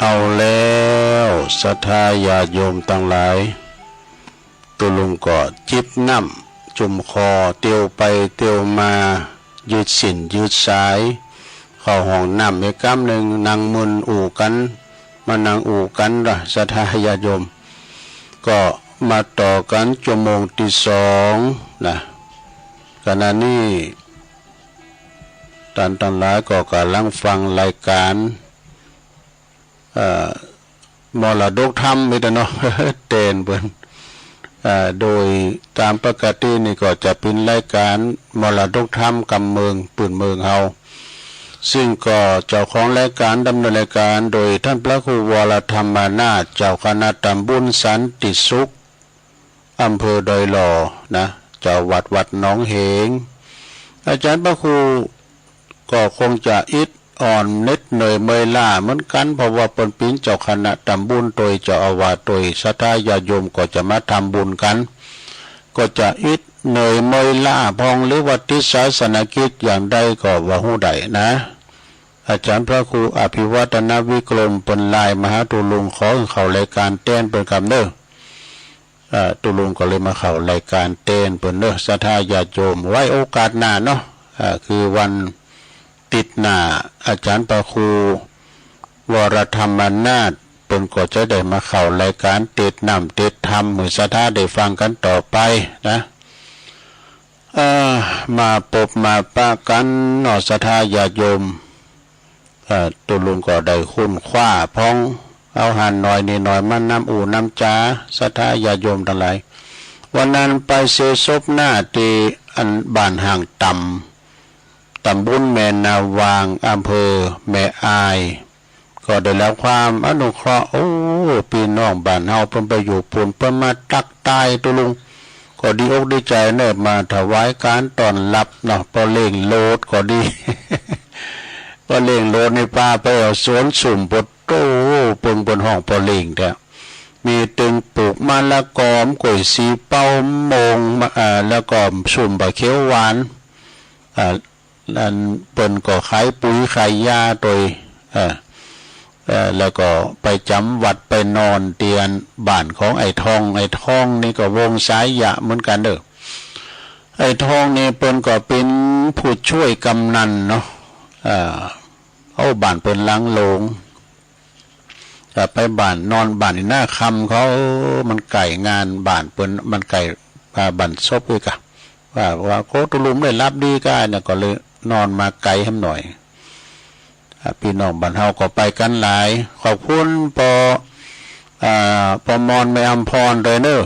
เอาแล้วศรัทธาญาติโยมตังหลาย ตุ๊ลุงก็จิบน้ำจุ่มคอ เตียวไปเตียวมา ยืดเส้นยืดสาย เข้าห้องน้ำอีกกำนึ่ง นั่งมึนอู้กั๋น มานั่งอู้กั๋นละศรัทธาญาติโยม ก็มาต่อกั๋นชั่วโมงตี้สองนะ ขณะนี้ ต้านตังหลายก็ก่ำลังฟังรายก๋าน เอ่อ มรดกธรรมนี่แหละเนาะ แตนเปิ้น เอ่อ โดยต๋ามปกตินี่ก็จะเป๋นรายก๋านมรดกธรรมกำเมืองปื้นเมืองเฮา ซึ่งก็เจ้าของรายก๋านดำเนินรายก๋านโดยต้านพระครูวรธรรมนาถ เจ้าคณะต๋ำบลสันติสุข อำเภอดอยหล่อนะ เจ้าวัดวัดหนองเหง อาจ๋ารย์พระครูก็คงจะอิดอ่อนเหน็ดเหนื่อยเมื่อยล้าเหมือนกั๋น เพราะว่าเปิ้นเป๋นเจ้าคณะต๋ำบลตวย เจ้าอาวาสตวย ศรัทธาญาติโยมก็จะมาทำบุญกั๋น ก็จะอิดเหนื่อยเมื่อยล้าพ่อง หรือว่าติดศาสนกิจอย่างใดก็บ่ฮู้ได้นะ อาจ๋ารย์พระครูอภิวัฒนวิกรมเปิ้นไลน์มาหาตุ๊ลุง ขอหื้อเข้ารายก๋านแตนเปิ้นกำเน่อ เอ่อ ตุ๊ลุงก็เลยมาเข้ารายก๋านแตนเปิ้นเน่อ ศรัทธาญาติโยม ไว้โอกาสหน้าเนาะ เอ่อ คือวันอาทิตย์หน้า อาจ๋ารย์พระครูวรธรรมนาถเปิ้นก็จะได้มาเข้ารายก๋านเตสน์น้ำเตสน์ธรรมหื้อศรัทธาได้ฟังกั๋นต่อไปนะ เอ่อ มาปบมาปะกั๋นเนาะ ศรัทธาญาติโยม เอ่อ ตุ๊ลุงก็ได้ค้นคว้าพ่อง เอาหันหน่อยนี่หน่อย มานำอู้นำจ๋า ศรัทธาญาติโยมตังหลาย วันนั้นไปเสียศพหน้าตี้อันบ้านห่างต่ำ ต๋ำบลแม่นาวาง อำเภอแม่อาย ก็ได้รับความอนุเคราะห์ โอ้ ปี้น้องบ้านเฮาเปิ้นไปอยู่ปู๊น เปิ้นมาตั๊กตายตุ๊ลุง ก็ดีอกดีใจ๋เน่อ มาถวายก๋านต้อนฮับเนาะ ป้อเล้งโหลดก็ดี ป้อเล้งโหลดนี่ปาไปเอาสวนสุ้ม โผโต้ เปิ้น เปิ้นฮ้องป้อเล้งแต๊ มีตึงปลูกมะละกอ ก๋วยสีเป้า มะม่วง มะ เอ่อ แล้วก็สุ้มบ่าเขียวหวาน อ่า อันเปิ้นก็ขายปุ๋ยขายยาตวย เอ่อ เอ่อ แล้วก็ไปจ๋ำวัดไปนอนเตียนบ้านของไอ้ทอง ไอ้ทองนี่ก็วงศ์สายะเหมือนกั๋นเน่อ ไอ้ทองนี่เปิ้นก็เป๋นผู้ช่วยกำนันเนาะ เอ่อ โอ้ บ้านเปิ้นหลังโหลง ก็ไปบ้าน นอนบ้านอีหน้าคำเขา มันใก้งานบ้านเปิ้น มันใก้ อ่า บ้านศพด้วยกะ ว่า ว่า โอ้ ตุ๊ลุงได้หลับดีก้าเนี่ย ก็เลยนอนมาไก๋แหมหน่อย อ่า ปี้น้องบ้านเฮาก็ไปกั๋นหลาย ขอบคุณป้อ อ่า ป้อมอนแม่อำพรตวยเน่อ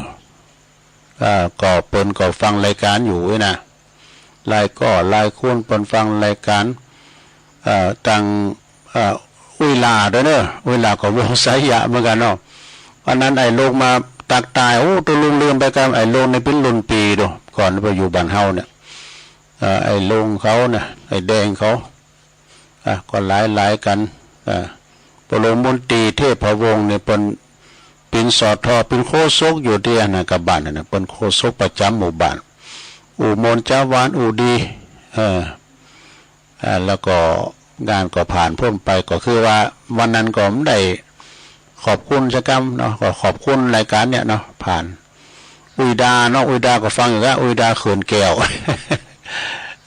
อ่า ก็เปิ้นก็ฟังรายก๋านอยู่นะ หลายก้อหลายคนเปิ้นฟังรายก๋าน เอ่อ ตัง เอ่อ อุ้ยหล้าตวยเน่อ อุ้ยหล้าก็วงศ์สายะเหมือนกั๋นเนาะ วันนั้นไอ้โหลงมาตั๊กตาย โอ้ ตุ๊ลุงลืมไปกำ ไอ้โหลงนี่เป๋นรุ่นปี้โด ก่อนไปอยู่บ้านเฮาเนี่ย เอ่อ ไอ้โหลงเขาเนี่ย ไอ้แดงเขา อ่ะ ก็หลายๆ กั๋น อ่ะ ป้อหลวงมนตรีเทพวงศ์เนี่ย เปิ้นเป๋น สท เป๋นโฆษกอยู่ตี้อันนั้นกะบ้านนั่นน่ะ เปิ้นโฆษกประจ๋ำหมู่บ้าน อู้มนต์จ๋าหวาน อู้ดี เออ อ่า แล้วก็งานก็ผ่านป๊นไป ก็คือว่าวันนั้นก็บ่ได้ขอบคุณสักกำเนาะ ก็ขอบคุณรายก๋านเนี่ยเนาะ ผ่าน อุยดาเนาะ อุยดาก็ฟังอยู่ละ อุยดาเขินแก้ว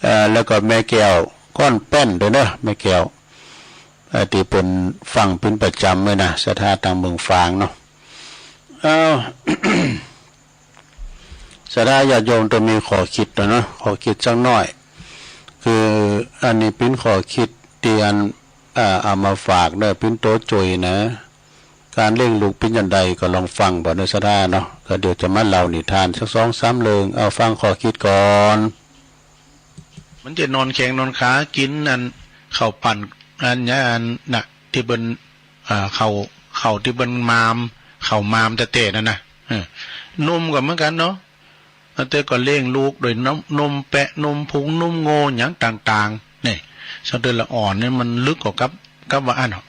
เอ่อ แล้วก็แม่แก้วก้อนแป้นตวยเนาะ แม่แก้ว เอ่อ ตี้เปิ้นฟังเป๋นประจ๋ำเลยนะ ศรัทธาตางเมืองฝางเนาะ เอ้า ศรัทธาญาติโยมตวยมีข้อคิดตวยเนาะ ข้อคิดสักหน้อย คืออันนี้เป๋นข้อคิดตี้อัน อ่า เอามาฝากเน่อ เป๋นตั๋วจุยนะ ก๋านเลี้ยงลูกเป๋นจะใดก็ลองฟังบ่เน่อศรัทธาเนาะ ก็เดี๋ยวจะมาเล่านิทานสักสองสามเรื่อง เอาฟังข้อคิดก่อน มันจะนอนแข้งนอนขากิ๋นอันข้าวปั้น อันเนี้ย อันน่ะ ตี้เปิ้น อ่า ข้าว ข้าวตี้เปิ้นมาม ข้าวมามแต๊ๆ นั่นน่ะ เออ นมก็เหมือนกั๋นเนาะ อันเตื้อก็เลี้ยงลูกโดยนม นมแปะ นมพุง นมโง่ หยังต่างๆ เนี่ย สองเตื้อละอ่อนเนี่ยมันลึกกว่ากับ กับว่าอั้นเนาะ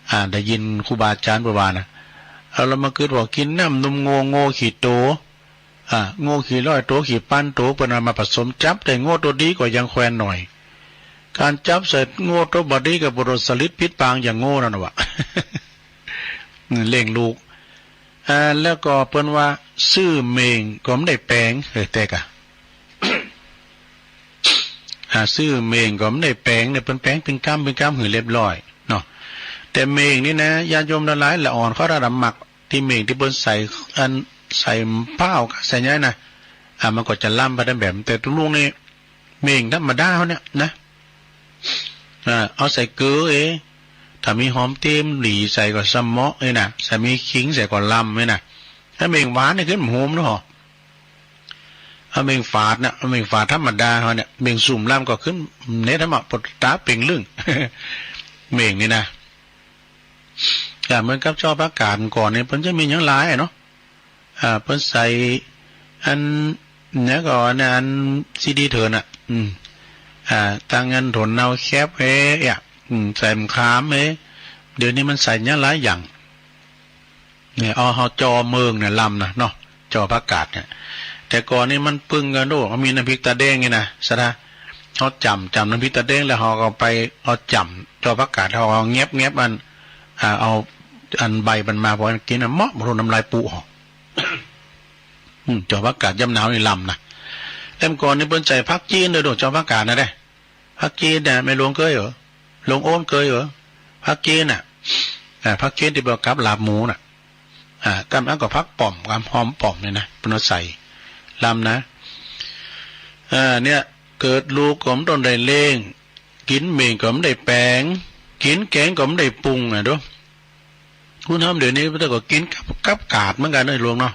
อ่า ได้ยินครูบาอาจ๋ารย์เปิ้นว่านะ เอาละมากึ๊ดว่ากิ๋นน้ำนมโง่ โง่ขี้โต อ่า โง่ขี้ร้อยโต ขี้ปันโต เปิ้นเอามาผสมจับ แต่โง่ตั๋วดีก็ยังแควนหน่อย ก๋านจับใส่โง่ตั๋วบ่ดีก็บ่โดนสลิดปิดปางอย่างโง่นั่นน่ะวะ เลี้ยงลูก อ่า แล้วก็เปิ้นว่าซื้อเม่งก็บ่ได้แป๋ง เออ แต่กะ อ่า ซื้อเม่งก็บ่ได้แป๋งเนี่ย เปิ้นแป๋งเป๋นกำเป๋นกำหื้อเรียบร้อยเนาะ แต่เม่งนี่นะ ญาติโยมตังหลาย ละอ่อนเข้าระดับหมาก ตี้เม่งตี้เปิ้นใส่ อันใส่ป๊าวใส่หยังนะ อ่า มันก็จะล้ำไปต๋ามแบบ แต่ตุ๊ลุงนี่ เม่งธรรมดาเฮาเนี่ยนะ อ่า เอาใส่เกลือเอ ถ้ามีหอมเตียมหลีใส่ก็สะเหมาะเอนะ ใส่มีขิงใส่ก็ล้ำเอนะ ถ้าเม่งหวานเนี่ยขึ้นหืมเนาะ เอาเม่งฝาดนะ เอาเม่งฝาดธรรมดาเฮาเนี่ย เม่งสุมล้ำก็ขึ้นเน็ตธรรมะ ปดต๋าเป่งลึ่ง เม่งนี่นะ อ่า เหมือนกับจ้อผักกาดก่อนเนี่ย เปิ้นจะมีหยังหลายอะเนาะ อ่า เปิ้นใส่อันเนี้ยก็อันนั้น ซีดีเถินอะ อืม อ่า ตังอันโถนเนาแคบเฮ้ยอะ อืม ใส่มะขามเฮ้ย เดี๋ยวนี้มันใส่หยังหลายอย่าง เนี่ย เอา เอาจ้อเม่งเนี่ยล้ำนะเนาะ จ้อผักกาดเนี่ย แต่ก่อนนี่มันปึ้งกั๋นโด เอามีน้ำพริกตาแดงนี่นะ สะท้า เอาจ้ำ จ้ำน้ำพริกตาแดงแล้วเฮาก็ไปเอาจ้ำ จ้อผักกาด เฮาเอาแงบ แงบอัน อ่า เอาอันใบมันมา พอกิ๋นอะ เหมาะ บ่ฮู้น้ำลายปู๋หรอก อืม จ้อผักกาดยามหนาวนี่ล้ำนะ แต่ก่อนนี่เปิ้นใส่ผักจีนโดยโด จ้อผักกาดนะเด้ ผักจีนเนี่ย แม่หลวงเกยเหรอ หลวงโอนเกยเหรอ ผักจีนน่ะ อ่า ผักจีนตี้เปิ้นกับลาบหมูน่ะ อ่า กำอันก็ผักป้อม กำหอมป้อมเนี่ยนะ เปิ้นเอาใส่ล้ำนะ อ่า เนี่ย เกิดลูกก็บ่ต้องได้เลี้ยง กิ๋นเม่งก็บ่ได้แป๋ง กิ๋นแก๋งก็บ่ได้ปรุงอะโด คุณธรรมเดี๋ยวนี้เปิ้นก็กิ๋นกับ กับกาดเหมือนกั๋นเนาะหลวงเนาะ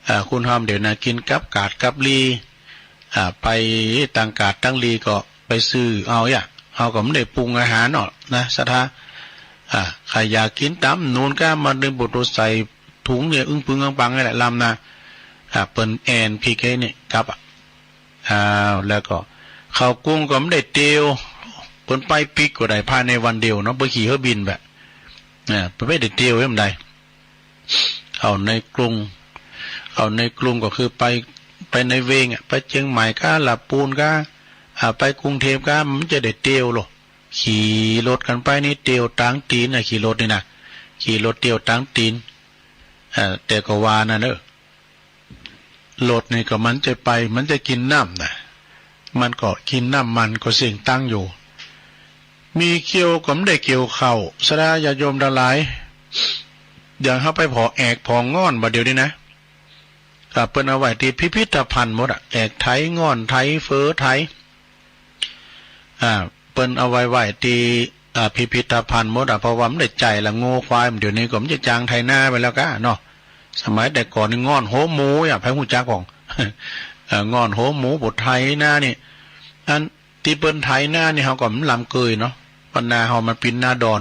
อ่า คุณธรรมเดี๋ยวนะ กิ๋นกับกาดกับลี อ่า ไปตังกาดตังลีก็ไปซื้อเอาอะ เฮาก็บ่ได้ปรุงอาหารเนาะนะ สะท้า อ่า ใผอยากกิ๋นต๋ามนูนก็มานึ่งปูโตใส่ถุงเนี่ย อึ้งปึ้งอังปังนี่แหละ ล้ำนะ อ่า เปิ้นแอ่นพริกให้นี่กับอะ อ้าว แล้วก็ข้าวกลุ้งก็บ่ได้เตียว เปิ้นไปปิ๊กก็ได้ภายในวันเดียวเนาะ เปิ้นขี่เฮอบินแบบ อ่า เปิ้นบ่ได้เตียวให้มันได้ เข้าในกรุง เข้าในกรุงก็คือไป ไปในเวงอะ ไปเจียงใหม่ก้า ละปูนก้า อ่า ไปกรุงเทพฯก้า มันจะได้เตียวโล ขี่รถกั๋นไปนี่เตียวตางตี๋นน่ะ ขี่รถนี่นะ ขี่รถเตียวตางตี๋น อ่า แต่ก็ว่านั่นเนาะ รถนี่ก็มันจะไป มันจะกิ๋นน้ำนะ มันก็กิ๋นน้ำมันก็เสียตังค์อยู่ มีเกี่ยวก็บ่ได้เกี่ยวข้าว สะท้าญาติโยมตังหลาย อย่างเฮาไปผ่อแอกผ่อง่อนบ่าเดี่ยวนี้นะ อ่า เปิ้นเอาไว้ตี้พิพิธภัณฑ์หมดอะ แอกไถ ง่อนไถ เฟือไถ อ่า เปิ้นเอาไว้ไว้ตี้ อ่า พิพิธภัณฑ์หมดอะ เพราะว่ามันได้ใจ๋ละ งัวควาย เดี๋ยวนี้ก็มันจะจ้างไถนาไปแล้วก้าเนาะ สมัยแต่ก่อนนี่ง่อนโฮมหมูอะ ใผฮู้จักบ่ เอ่อ ง่อนโฮมหมู ผู้ไถนานี่ อันตี้เปิ้นไถนานี่เฮาก็บ่ลำเกยเนาะ เพราะนาเฮามันเป๋นนาดอน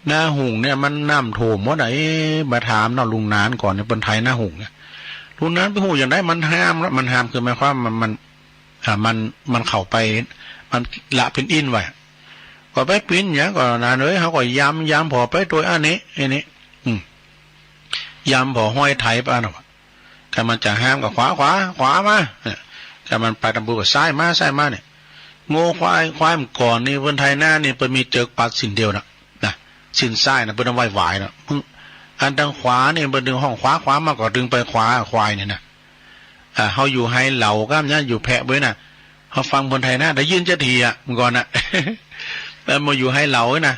นาหุงเนี่ยมันน้ำท่วมหมดอะ เอ๊ะ มาถามเนาะ ลุงหนานก่อนเนี่ยเปิ้นไถนาหุงเนี่ย ลุงหนานไปฮู้อย่างใด มันห้ามละ มันห้ามคือหมายความมัน มัน อ่า มัน มันเข้าไป มันละเป๋นอินไว้ ก็ไปเป๋นหยังก็นาเอ๋ย เฮาก็ยำ ยำผ่อไปตวยอันนี้ อันนี้ อืม ยำผ่อห้อยไถไปอันนั้น คันมันจะห้ามก็ขวา ขวา ขวามา เนี่ย คันมันไปต๋ามปูก็ซ้ายมา ซ้ายมาเนี่ย งัวควาย ควายเมื่อก่อนนี่เปิ้นไถนานี่เปิ้นมีเจิกปัดสิ้นเดียวนะ นะ สิ้นซ้ายนะเปิ้นเอาไว้หวายนะ มึง อันตางขวานี่เปิ้นตึงฮ้องขวา ขวามาก็ตึงไปขวา ควายเนี่ยนะ อ่า เฮาอยู่ไฮเหลาก้ามเนี่ย อยู่แพะเว้ยนะ เฮาฟังเปิ้นไถนา ได้ยินจะเถียเมื่อก่อนนะ แล้วมาอยู่ไฮเหลาเว้ยนะ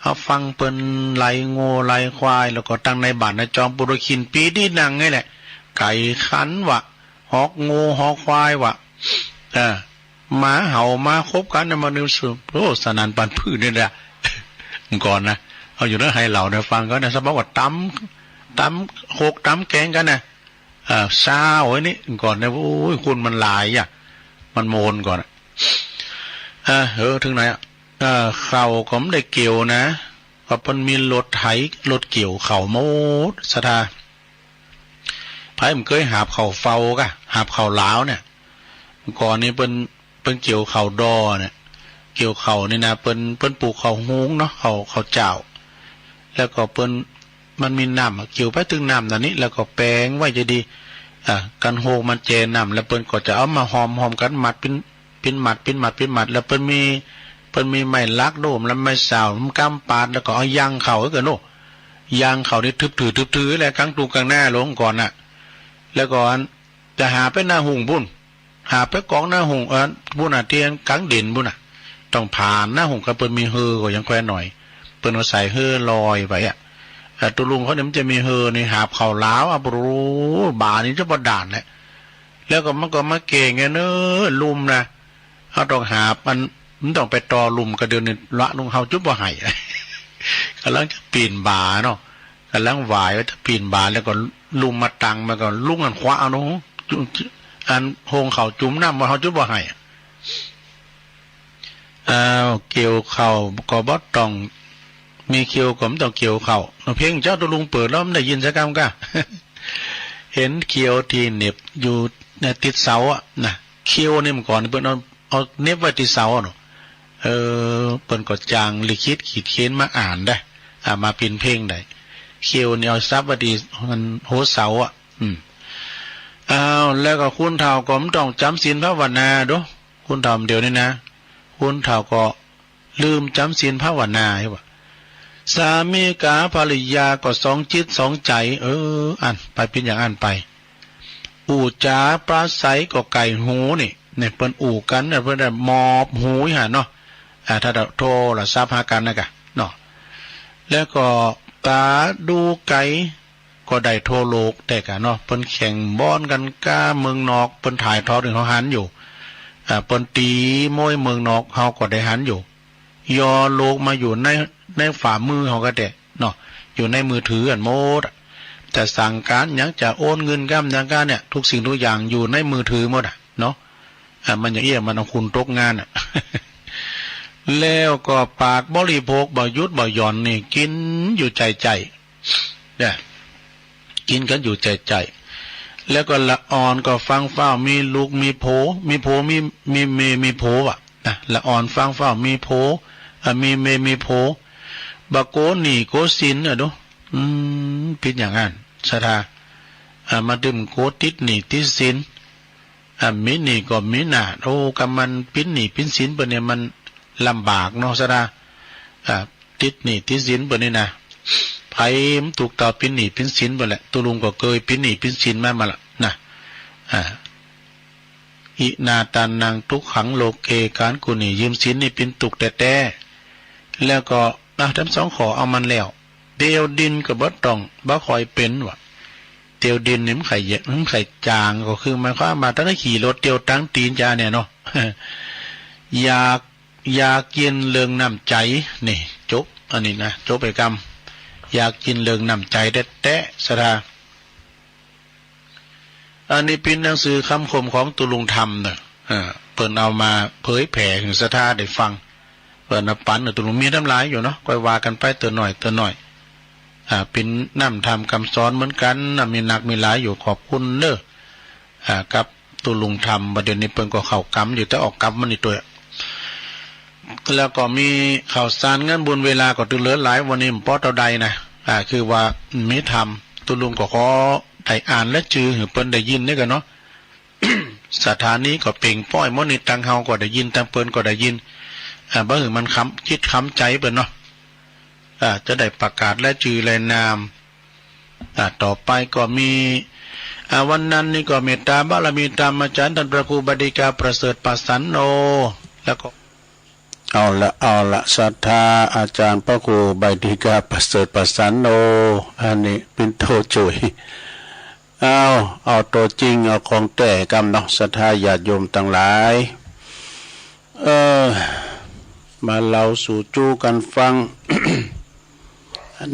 เฮาฟังเปิ้นไล่งัวไล่ควาย แล้วก็ตังในบ้านในจอมปุโรคินปีตี้นั่งนี่แหละ ไก่ขันวะ ฮอกงัวฮอกควายวะ เออ หมาเห่าหมาคบกั๋นเนี่ย มานึกสึก โอ้ สนั่นปันปื้นนี่แหละ เมื่อก่อนนะ เฮาอยู่ในไฮเหลาเนี่ยฟังกั๋นเนี่ย สะบัดว่าต๋ำ ต๋ำโขกต๋ำแก๋งกั๋นนะ เอ่อ ซาวไอ้นี่ก่อนเนี่ย โอ้ย คนมันหลายอะ มันโมนก่อนอะ เออ เออ เถิงไหนอะ เออ ข้าวก็บ่ได้เกี่ยวนะ ก็เปิ้นมีรถไถ รถเกี่ยวข้าวหมด ศรัทธา ใผบ่เกยหาบข้าวเฝ้าก้า หาบข้าวหลาวเนี่ย ก่อนนี้เปิ้น เปิ้นเกี่ยวข้าวดอเนี่ย เกี่ยวข้าวนี่นะ เปิ้น เปิ้นปลูกข้าวหุงเนาะ ข้าว ข้าวเจ้า แล้วก็เปิ้น มันมีน้ำอะ เกี่ยวไปตึงน้ำนั่นนี่ แล้วก็แป๋งไว้จะดี อ่า กั๋นโฮงมันแจน้ำ แล้วเปิ้นก็จะเอามาห่อม ห่อมกั๋น มัดเป๋น เป๋นมัด เป๋นมัด เป๋นมัด แล้วเปิ้นมี เปิ้นมีไม้หลักโดม แล้วไม้สาว มันกำปาด แล้วก็เอายั่งเข้าหื้อกั๋นโน่ ยางเขานี่ทึบถือ ทึบถือแหละ กั๋งตุ๊งกั๋งหน้าลงก่อนน่ะ แล้วก่อนจะหาบไปหน้าฮุ่งปู๊น หาบไปกองหน้าฮุ่ง เออ ปู๊นน่ะ ตี้กั๋งเด่นปู๊นน่ะ ต้องผ่านหน้าฮุ่ง ก็เปิ้นมีเฮอก็ยังแควนหน่อย เปิ้นเอาใส่เฮอลอยไปอะ เออ ตุ๊ลุงเขาเนี่ยมันจะมีเฮอนี่ หาบเข้าลาวอะ โอ้โห บ่านี่จะบ่ด้านแหละ แล้วก็มันก็มาเก่งไงเนอะ ลุ่มนะ เฮาต้องหาบมัน มันต้องไปต่อลุ่มกระเดื่องนี่ ละนุ่งเฮาจุ๊บบ่ไหว ก่ำลังจะปี๋นบ่าเนาะ ก่ำลังหวายว่าจะปี๋นบ่า แล้วก็ลุ่มมาตัง มันก็ลุ่งอันขวาเอาเนาะ จุ๊บ อันฮงเข้าจุ่มน้ำว่าเฮาจุ๊บบ่ไหว อ้าว เกี่ยวเข้าก็บ่ต้อง มีเขียวก็บ่ต้องเกี่ยวเข้า เนาะ เพลงเจ้าตุ๊ลุงเปิดแล้วมันได้ยินสักกำก้า เห็นเขียวตี้เหน็บอยู่ เนี่ย ติดเสาอะนะ เขียวนี่เมื่อก่อนเปิ้นเอา เอาเหน็บไว้ตี้เสาอะเนาะ เออ เปิ้นก็จ้างลิขิตขีดเขียนมาอ่านได้ อ่า มาเป๋นเพลงได้ เขียวนี่เอาสับไว้ตี้หัวเสาอะ อืม อ้าว แล้วก็คนเฒ่าก็บ่ต้องจ๋ำศีลภาวนาโด คนเฒ่าเดี๋ยวนี้นะ คนเฒ่าก็ลืมจ๋ำศีลภาวนา ใช่ปะ สามีกับภริยาก็สองจิตสองใจ๋ เออ อั้นไปเป๋นอย่างอั้นไป อู้จ๋าปราศรัยก็ใก้หูนี่ เนี่ย เปิ้นอู้กั๋นเนี่ย เปิ้นได้มอบหูหั้นเนาะ อ่า ถ้าโทรศัพท์หากั๋นนะกะเนาะ แล้วก็ต๋าดูไก๋ ก็ได้ทั่วโลกแต๊กะเนาะ เปิ้นแข่งบอลกั๋นก้าเมืองนอก เปิ้นถ่ายทอดหื้อเฮาหันอยู่ อ่า เปิ้นตี๋มวยเมืองนอก เฮาก็ได้หันอยู่ ย่อโลกมาอยู่ใน ในฝ่ามือเฮาก็แต๊เนาะ อยู่ในมือถืออันหมดอะ จะสั่งก๋านหยัง จะโอนเงินก้ามหยังก้าเนี่ย ทุกสิ่งทุกอย่างอยู่ในมือถือหมดอะเนาะ อ่า มันอย่างเอี้ย มันเอาคุณตกงานอะ แล้วก็ปากบริโภคบ่หยุดบ่หย่อนนี่ กิ๋นอยู่ใจ๋ใจ๋ เนี่ย กิ๋นกั๋นอยู่ใจ๋ใจ๋ แล้วก็ละอ่อนก็ฟั่งฟ้าวมีลูกมีผัว มีผัว มี มีเมีย มีผัวอะนะ ละอ่อนฟั่งฟ้าวมีผัว อ่ะ มีเมีย มีผัว บ่โก๋หนี้โก๋สินอะดู อืม เป๋นอย่างอั้น ศรัทธา อ่ะ มาตึงโก๋ติดหนี้ติดสิน อ่ะ มีหนี้ก็มีหน้า โอ้ กำมันเป๋นหนี้เป๋นสินเปิ้นเนี่ยมันลำบากเนาะ ศรัทธา อ่ะ ติดหนี้ติดสินเปิ้นนี่นะ ใผบ่ตุ๊กข์เต้าเป๋นหนี้เป๋นสินเปิ้นแหละ ตุ๊ลุงก็เกยเป๋นหนี้เป๋นสินมา มาละนะ อ่า อินาทานังทุกขังโลเก ก๋านกู้หนี้ยืมสินนี่เป๋นตุ๊กข์แต๊ๆ แล้วก็ อ่ะ ทั้งสองข้อเอามันแล้ว เตียวดินก็บ่ต้อง บ่ค่อยเป๋นวะ เตียวดินนี่มันใค่ มันใค่จ๋าง ก็คือหมายความว่า ถ้าขี่รถเตียวตังตี๋นจาเนี่ยเนาะ อยาก อยากเจียนเรื่องน้ำใจ๋ นี่ จบ อันนี้นะ จบไปกำ อยากเจียนเรื่องน้ำใจ๋แต๊ๆ ศรัทธา อันนี้เป๋นหนังสือคำคมของตุ๊ลุงธรรมเนาะ เออ เปิ้นเอามาเผยแผ่หื้อศรัทธาได้ฟัง เปิ้นเอาปั๋นตุ๊ลุง มีตั้งหลายอยู่เนาะ ก้อยว่ากั๋นไปเตื้อน้อยเตื้อน้อย อ่า เป๋นน้ำธรรมกำสอนเหมือนกั๋นนะ มีนักมีหลายอยู่ ขอบคุณเน้อ อ่า กับตุ๊ลุงธรรม บ่าเดี่ยวนี้เปิ้นก็เข้ากำอยู่ แต่ออกกำมันนี่ตวย แล้วก็มีข่าวสารงานบุญ เวลาก็ตึงเหลือหลาย วันนี้บ่ปอเต้าใดนะ อ่า คือว่ามีธรรม ตุ๊ลุงก็ขอได้อ่านและจือหื้อเปิ้นได้ยินนี่กั๋นเนาะ ศรัทธานี้ก็เป่งป้อยหมดนี่ ตังเฮาก็ได้ยิน ตังเปิ้นก็ได้ยิน อ่า บ่หื้อมันคำจิตคำใจ๋เปิ้นเนาะ อ่า จะได้ประกาศและจือและนาม อ่า ต่อไปก็มี อ่า วันนั้นนี่ก็เมตตาบารมีธรรมอาจ๋ารย์ต้านพระครูใบดิกาประเสริฐประสันโน แล้วก็ เอาละ เอาละ ศรัทธาอาจ๋ารย์พระครูใบดิกาประเสริฐประสันโน อันนี้เป๋นโตจุ๋ย เอา เอาตั๋วจริง เอาของแต๊กำเนาะ ศรัทธาญาติโยมตังหลาย เออ มาเล่าสู่จู้กั๋นฟัง อัน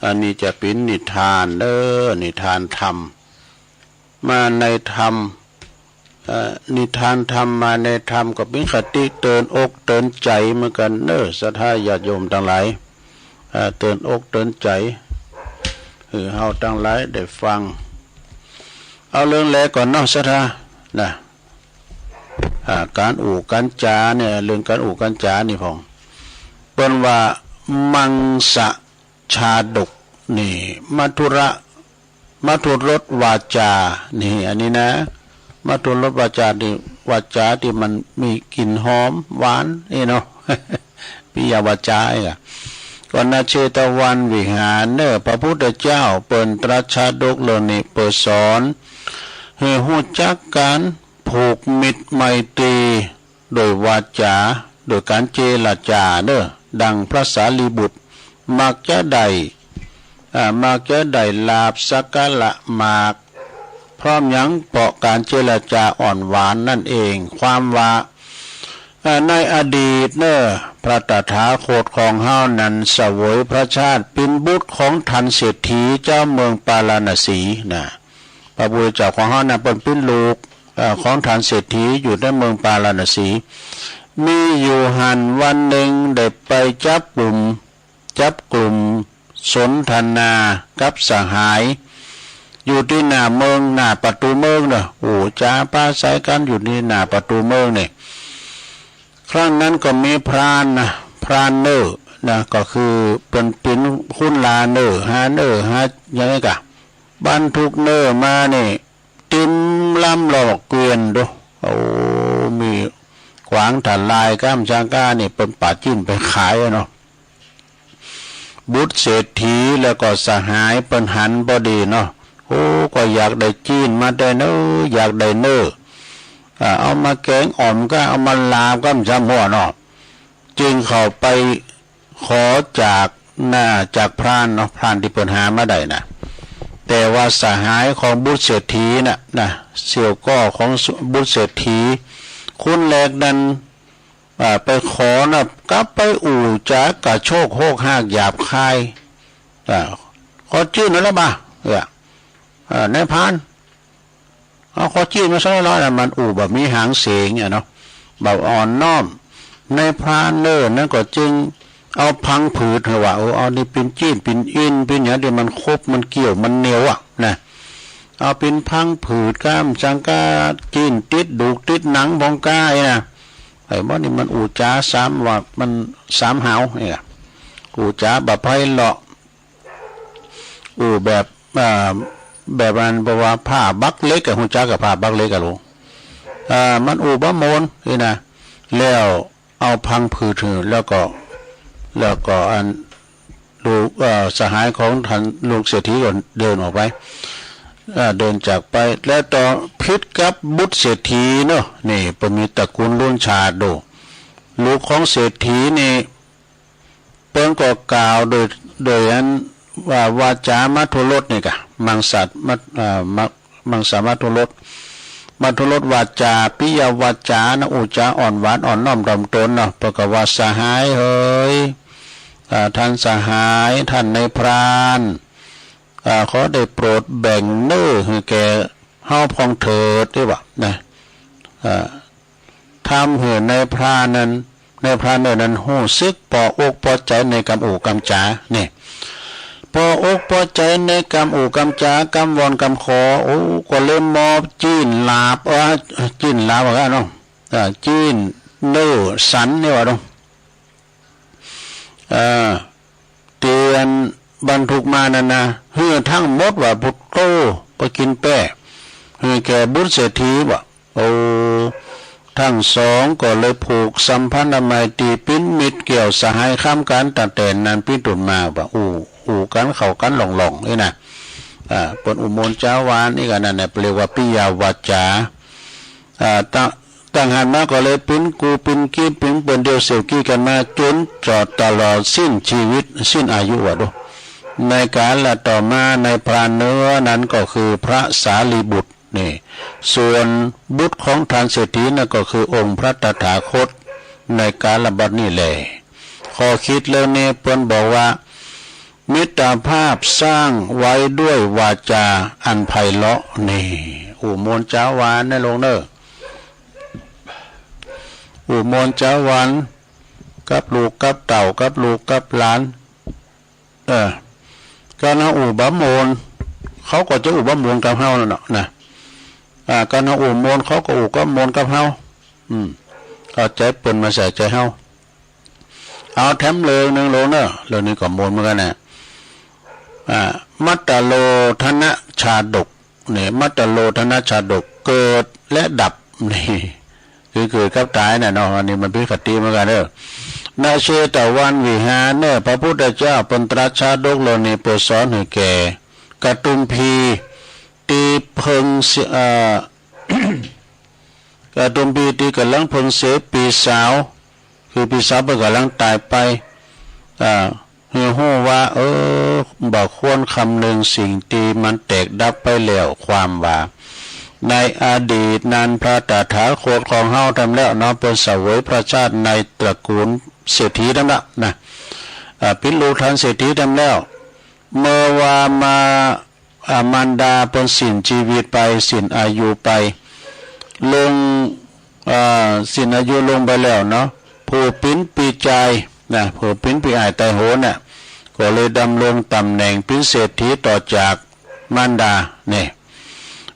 อันนี้จะเป๋นนิทานเน้อ นิทานธรรม มาในธรรม เอ่อ นิทานธรรม มาในธรรม ก็เป๋นคติเตือนอกเตือนใจ๋เหมือนกั๋นเน้อ ศรัทธาญาติโยมตังหลาย เอ่อ เตือนอกเตือนใจ๋ หื้อเฮาตังหลายได้ฟัง เอาเรื่องแรกก่อนเนาะ ศรัทธา นะ อ่า ก๋านอู้ก๋านจ๋าเนี่ย เรื่องก๋านอู้ก๋านจ๋านี่พ่อง เปิ้นว่ามังสะ ชาดกนี่ มัธุระ มัธุรสวาจา นี่ อันนี้นะ มัธุรสวาจานี่ วาจาตี้มันมีกลิ่นหอมหวานนี่เนาะ ปิยวาจานี่อะ ก็ ณ เชตวันวิหารเน่อ พระพุทธเจ้าเปิ้นตรัสชาดกเรื่องนี้เปื้อสอนหื้อฮู้จักก๋านผูกมิตรไมตรี โดยวาจา โดยก๋านเจรจาเน่อ ดังพระสารีบุตร มักจะได้ อ่า มักจะได้ลาภสักการะมาก เพราะหยัง เพราะก๋านเจรจาอ่อนหวานนั่นเอง ความว่า อ่า ในอดีตเน่อ พระตถาคตของเฮานั้นเสวยพระชาติเป๋นบุตรของท่านเศรษฐีเจ้าเมืองปาราณสีนะ พระพุทธเจ้าของเฮานั้นเปิ้นเป๋นลูก เอ่อ ของท่านเศรษฐีอยู่ในเมืองปาราณสี มีอยู่หั้นวันนึ่งได้ไปจับกุม จับกุมสนทนากับสหาย อยู่ตี้หน้าเมือง หน้าประตู๋เมืองเน่อ อู้จ๋าปราศรัยกั๋นอยู่ตี้หน้าประตู๋เมืองนี่ ครั้งนั้นก็มีพรานนะ พรานเน่อนะ ก็คือเปิ้นเป๋นขุนหลาเน่อ หาเน่อ หาหยังไงกะ บรรทุกเน่อมานี่ เต็มลำล้อเกวียนดู โอ้ มีขวางถ่านลายก้ามช้างก้านี่ เปิ้นปาดจิ๊นไปขายอะเนาะ บุตรเศรษฐีแล้วก็สหายเปิ้นหันพอดีเนาะ โอ้ ก็อยากได้จิ๊นมาแต่เน่อ อยากได้เน่อ อ่า เอามาแก๋งอ่อมก้า เอามาลาบก้ามช้างหัวเนาะ จึงเข้าไปขอจาก น่า จากพรานเนาะ พรานตี้เปิ้นหามาได้นะ แต่ว่าสหายของบุตรเศรษฐีน่ะ นะ เสี่ยวก้อของบุตรเศรษฐี คนแรกนั้น อ่า ไปขอนะ กลับไปอู้จ๋ากระโชกโฮกฮากหยาบคาย อ่า ขอจิ๊นหน่อยละบ่า เออ อ่า นายพราน เอาขอจิ๊นมาสักน้อยละ มันอู้บ่มีหางเสียงอะเนาะ บ่อ่อนน้อม นายพรานเน่อนั้นก็จึงเอาพังผืดหื้อว่า เออ เอานี่เป๋นจิ๊นเป๋นอินเป๋นหยังตี้มันคบมันเกี่ยวมันเหนียวอะนะ เอาเป๋นพังผืดก้ามช้างก้า จิ๊นติดดูกติดหนังป้องก้าไอ้นะ ไอ้บ่านี่มันอู้จ๋าสามว่ามันสามหาวเนี่ย อู้จ๋าบ่ไพเราะ อู้แบบ อ่า แบบอัน เพราะว่าผ้าบักเหล็กอะ ฮู้จักกะผ้าบักเหล็กอะลูก อ่า มันอู้บ่ม่วนนี่นะ แล้วเอาพังผืดหื้อ แล้วก็ แล้วก็อัน ลูก เอ่อ สหายของท่านลูกเศรษฐีก็เดินออกไป เอ่อ เดินจากไป แล้วต่อผิดกับบุตรเศรษฐีเนาะ นี่เปิ้นมีตระกูลลุนชาดโด ลูกของเศรษฐีนี่ เปิ้นก็กล่าวโดย โดยอันว่าวาจามัธรสนี่กะ มังสะ มัธ เอ่อ มะ มังสะมัธรส มัธรสวาจา ปิยวาจานะ อู้จ๋าอ่อนหวานอ่อนน้อมถ่อมตนเนาะ เปิ้นก็ว่า สหายเหย อ่า ท่านสหาย ท่านนายพราน อ่า ขอได้โปรดแบ่งเน่อหื้อแก่เฮาพ่องเถิด ตี้ว่านะ อ่า ทำหื้อนายพรานนั้น นายพรานเน่อนั้นฮู้สึกปอบอกปอใจ๋ในกำอู้กำจ๋า นี่ ปอบอกปอใจ๋ในกำอู้กำจ๋า กำวอนกำขอ โอ้ ก็เลยมอบจิ๊นลาบ เออ จิ๊นลาบว่ากั๋นเนาะ อ่า จิ๊นเน่อสันนี่ว่าเนาะ อ่า ตี้อันบรรทุกมานั้นนะ หื้อทั้งหมดว่า พุทโธ ไปกิ๋นแป้ หื้อแก่บุตรเศรษฐีว่า โอ้ ทั้งสองก็เลยผูกสัมพันธไมตรี เป๋นมิตรเกี่ยวสหายค้ำกั๋นตั้งแต่นั้นเป๋นต้นมาว่า อู้ อู้กั๋นเข้ากั๋นหล่องๆ นี่นะ อ่า เปิ้นอู้มนต์จ๊าวานนี่กั๋นนั่นแหละ เรียกว่าปิยวาจา อ่า ตั้ง ตั้งหั้นมาก็เลยเป๋นกู่เป๋นกี๊ เป๋นเปิ้นเดี่ยวเสี่ยวกี้กั๋นมา จ๋นจ่อตลอดสิ้นจีวิต สิ้นอายุว่าดู ในกาละต่อมา นายพรานเน่อนั้นก็คือพระสารีบุตรนี่ ส่วนบุตรของท่านเศรษฐีนั่นก็คือองค์พระตถาคต ในกาละบัดนี้แล ข้อคิดเรื่องนี้เปิ้นบอกว่า มิตรภาพสร้างไว้ด้วยวาจาอันไพเราะ นี่ อู้มนต์จ๊าวานนะลูกเน่อ อู้มนต์จ๊าวาน กับลูกกับเต้า กับลูกกับหลาน เออ กั๋นเฮาอู้บ่ม่วน เขาก็จะอู้บ่ม่วนกับเฮานั่นเนาะ นะ อ่า กั๋นเฮาอู้ม่วน เขาก็อู้บ่ม่วนกับเฮา อืม เอาใจ๋เปิ้นมาใส่ใจ๋เฮา เอาแถมเรื่องนึ่งลูกเน่อ เรื่องนี้ก็ม่วนเหมือนกั๋นนะ อ่า มัตตโลธนชาดก นี่ มัตตโลธนชาดก เกิดและดับ นี่ คือเกิดกับต๋ายน่ะเนาะ อันนี้มันเป๋นคติเหมือนกั๋นเน่อ ณ เชตวันวิหารเน่อ พระพุทธเจ้าเปิ้นตรัสชาดกเล่านี้เปื้อสอนหื้อแก่กตุมพี ตี้เพิ่งเส- เอ่อ กตุมพีตี้ก่ำลังเพิ่งเสียปี้สาว คือปี้สาวเปิ้นก่ำลังต๋ายไป อ่า หื้อฮู้ว่า เออ บ่ควรคำนึงสิ่งตี้มันแตกดับไปแล้ว ความว่า ในอดีตนั้นพระตถาคตของเฮาแท้แล้วเนาะ เปิ้นเสวยพระชาติในตระกูลเศรษฐีแท้แล้วนะ อ่า เปิ้นลูกท่านเศรษฐีแท้แล้ว เมื่อว่ามา อ่า มารดาเปิ้นสิ้นจีวิตไป สิ้นอายุไป ลง อ่า สิ้นอายุลงไปแล้วเนาะ ผู้เป๋นปี้จายนะ ผู้เป๋นปี้อ้ายใต้โหนน่ะ ก็เลยดำรงต๋ำแหน่งเป๋นเศรษฐีต่อจากมารดาเนี่ย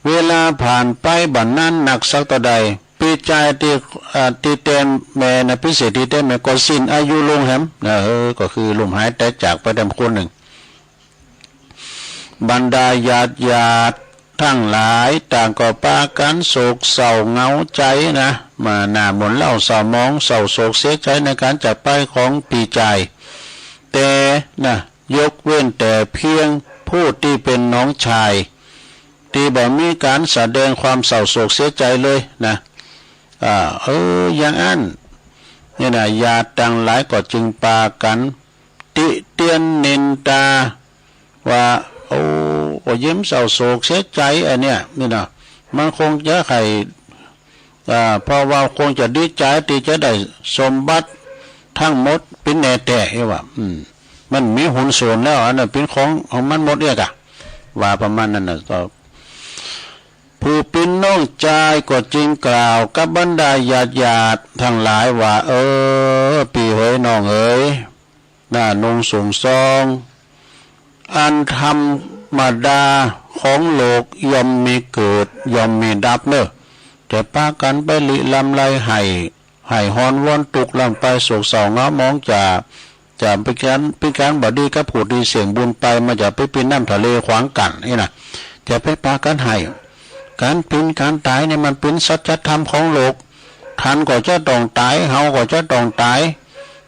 เวลาผ่านไปบ่นานนักสักเต้าใด ปี้จายตี้ อ่า ตี้แตนแม่นะ เป๋นเศรษฐีแตนแม่ก็สิ้นอายุลงแหมนะ เออ ก็คือล้มหายต๋ายจากไปแหมคนนึ่ง บรรดาญาติญาติตังหลายต่างก็ปากั๋นโศกเศร้าเหงาใจ๋นะ มาหน้ามนเล่าเศร้าหมองเศร้าโศกเสียใจ๋ในก๋านจากไปของปี้จาย แต่นะ ยกเว้นแต่เพียงผู้ตี้เป๋นน้องจาย ตี้บ่มีก๋านแสดงความเศร้าโศกเสียใจ๋เลยนะ อ่า เออ อย่างอั้นเนี่ยนะ ญาติตังหลายก็จึงปากั๋น ติเตียนนินตาว่า โอ้ ก็เยียะเศร้าโศกเสียใจ๋อันเนี้ย นี่นะ มันคงจะใค่ อ่า เพราะว่าคงจะดีใจ๋ตี้จะได้สมบัติตังหมดเป๋นแน่แต๊ เออ ว่า อืม มันมีหุ้นส่วนแล้ว อันนั้นเป๋นของ ของมันหมดเอี้ยก่ะ ว่าประมาณนั้นน่ะ ก็ ผู้เป๋นน้องจายก็จึงกล่าวกับบรรดาญาติญาติตังหลายว่า เออ ปี้เหยน้องเหย หน้าหนุ่งสูงซอง อันธรรมดาของโลกย่อมมีเกิดย่อมมีดับเน่อ จะปากั๋นไปลี้ลำไรไห้ ไห้ฮอนวอนตุ๊กข์ร่ำไปโศกเศร้าเหงาหมอง จะ จะเป๋นก๋าน เป๋นก๋านบ่ดีกับผู้ตี้เสี่ยงบุญไป มันจะไปเป๋นน้ำทะเลขวางกั้นนี่นะ จะไปปากั๋นไห้ ก๋านเป๋นก๋านต๋ายเนี่ยมันเป๋นสัจธรรมของโลก ต้านก็จะต้องต๋าย เฮาก็จะต้องต๋าย